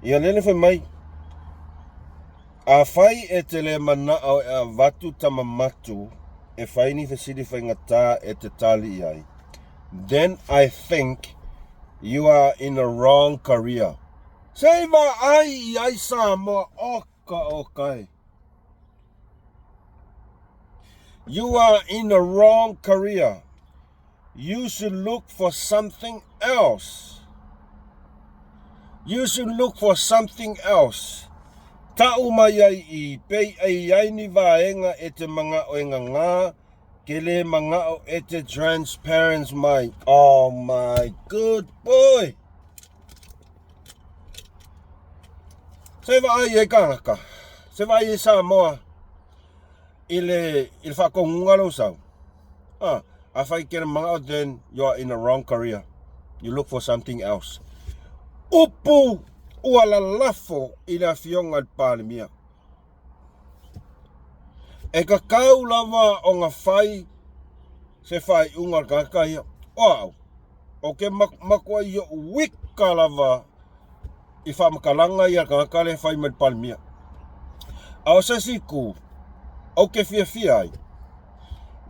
Ia lele fai mai, Afai e te le manao e avatu tama matu e fai ni fesili faigata e te tali i ai, then I think you are in a wrong career. Se i vaai i ai Samoa oka oka e. You are in a wrong career. You should look for something else. You should look for something else. Ta'u mai ai i pei ai ai ni vaega e te manga'o e ngangā, ke le manga'o e te transparents mai. Oh my good boy! Se vaai ai kānaka, se vaai ai Samoa i le, i le whaakongunga lou sau. Ah, afai ke le manga'o then you are in a wrong career. You look for something else. Upu ua lalafo i le afioga i le Palemia. E kakau lava ona fai se faaiuga o le tagata ia. O au, o ke matua i o'u wika lava i faamatalaga ia tagata lea e fai mai le Palemia. A o se isi itu, ou te fiafia ai,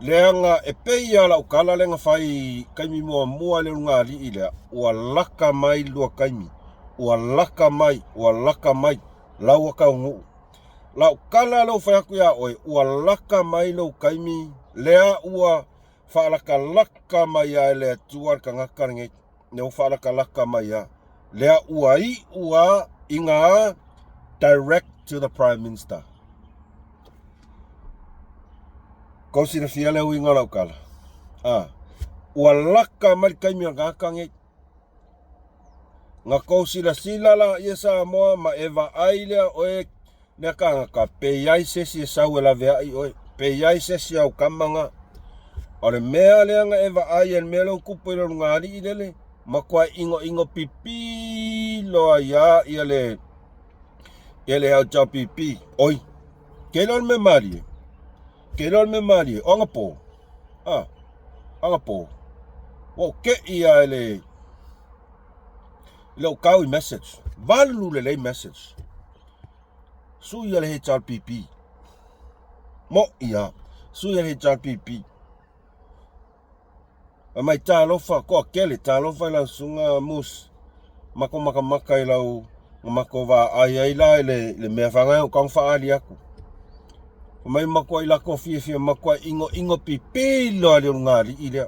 leaga e pei lava lau tala lea na fai i taimi muamua i le ulugalii lea, ua laka mai le lua taimi, ua laka mai, ua laka mai, lau taunuu. Lau tala lea ua fai atu iā oe, ua laka mai lou taimi lea ua faalakalaka mai lava e le Atua le tagata lenei. Lea ua faalakalaka mai a. Lea ua iu a i ngā direct to the Prime Minister. Kou silafia le uiga o lau tala. A, ua laka mai le taimi o le tagata nei. Na kou silasila la ia Samoa ma e vaai lea oe lea tagata pe iai se isi e sau e laveai oe, pe iai se isi au kama na. O le mea lea na e vaai ai le mea lea ua tupu i le ulugalii lele, Makuai ʻinoʻino pipī loa iā ia le ia le HRPP. Oi, ke iloa le mea malie. Ke iloa le mea malie. O anapō. Ah, anapō. Ua ou keʻi a e le i lou kau i message. Valu lelei message. Sui ia le HRPP. Moʻi a. Sui ia le HRPP. Fai mai, Talofa, koa kele, talofa i lau susuga Moose, mako makamaka i lau na mako vaai ai la i le, le mea whangai o kang whaali aku. Fai mai makoa i lako fiafia makoa ingo ingo pipi loa le ngā li'i lea.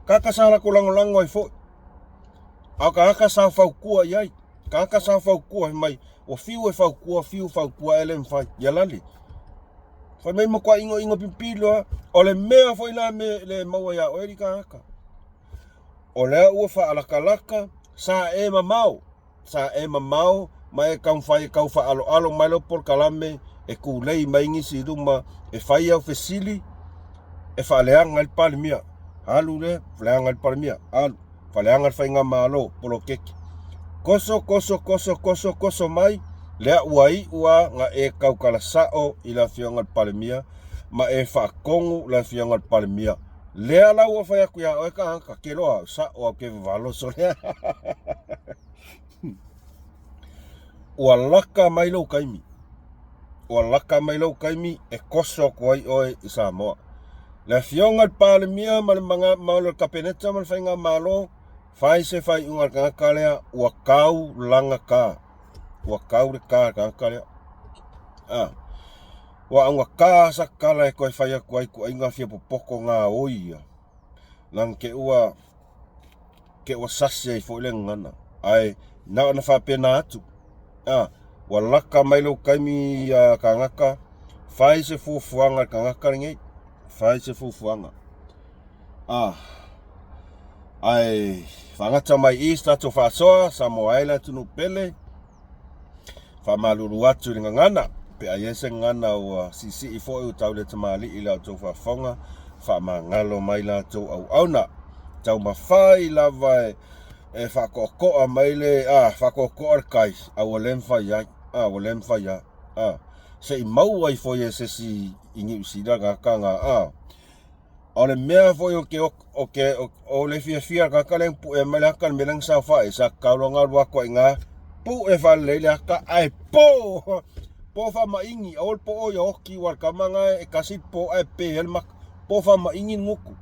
Kaka sa lako langolango ai foi. A ka aka sa faukua i ai. Ka aka sa faukua fai mai, ua fiu e faukua, fiu faukua e le mawhai. Ia lale. Fai mai matua inoino pipii loa, o le mea foi la me le maua iā oe li kānaka. O lea ua faalakalaka, sa e mamao, sa e mamao ma e taumafai e tau faaaloalo mai lau polokalame e tulei mai nisi i luma e fai au fesili e faaleaga ai le Palemia. Alu lea, leaga le Palemia, alu. Faleaga le Faigamalo, poloketi. Koso, koso, koso, koso, koso mai, lea ua iu a na e tautala sao i le Afioga i le Palemia ma e faatonu le Afioga i le Palemia. Lea la ua fai atu iā oe tagata, ke loa au, sao au ke vavaloso lea. Ua laka mai lou taimi. Ua laka mai lou taimi e koso atu ai oe i Samoa. Le Afioga i le Palemia ma le ma le Kapeneta ma le Faigamalo, fai se faaiuga a le tagata lea, ua tau lana ta. Ua tau le ta a le tagata lea. Ah. Ua augata sa tala e toe fai atu ai tuaiga fia popoto gaoi ia. Lana te ua ke ua sasi ai foi le gagana. Ae na ona faapena atu. A, ua laka mai lou taimi ia tagata, fai se fuafuaga i le tagata lenei. Fai se fuafuaga. A, ae faagata mai i se tatou faasoa, Samoa e le atunuu pele. Faamalulu atu i le gagana, pe a i ai se gagana ua siisii foi ua tau le tamalii i la outou faafofoga, faamagalo mai la outou auauna. Taumafai lava e, e faatoatoa mai le, a, faatoatoa le kai, a ua le mafai ai, a, ua le mafai a, a, se i maua ifo ia e se isi i Niu Sila gata ga, a. O le mea foi o ke o ke o le fiafia tagata lea na pue mai le aka le mea lea na saofai sa tatau loa ona alu atu ai i ina pue faalelei le aka ae po po faamaigi aua le po ia oti aua o le tama lena e tasi le po ae pe ai le maka po faamaigi le gutu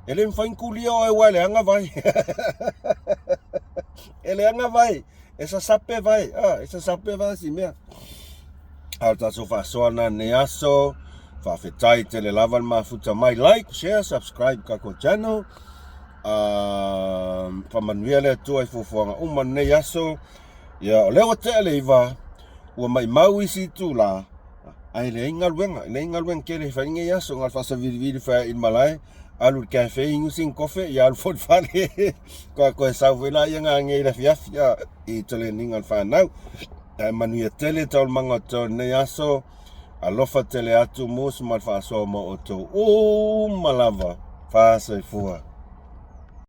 e le mafai ona tulia oe aua e leaga vai e leaga vai e sasape vai a e sasape vai si mea. A o le tatou faasoa lena lenei aso. Faafetai tele lava le mafuta mai. Like, share, subscribe tatou channel. Uh, faamanuia le Atua i fuafuaga uma lenei aso. Ia, o lea ua tea le iva, ua maimau isi itulā, ae leai galuega, leai galuega tele e fai lenei aso, na o le faasavilivili fai i le malae, alu i le cafe inu sina kofe, ia alu foi i le fale, toe toe sau foi laia nanei i le afiafi, ia, i toleniga o le fanau. Ae manuia tele taualumaga o totoe o lenei aso. Alofa tele atu Moose ma le faasoa ma outou uma lava. Faasoifua.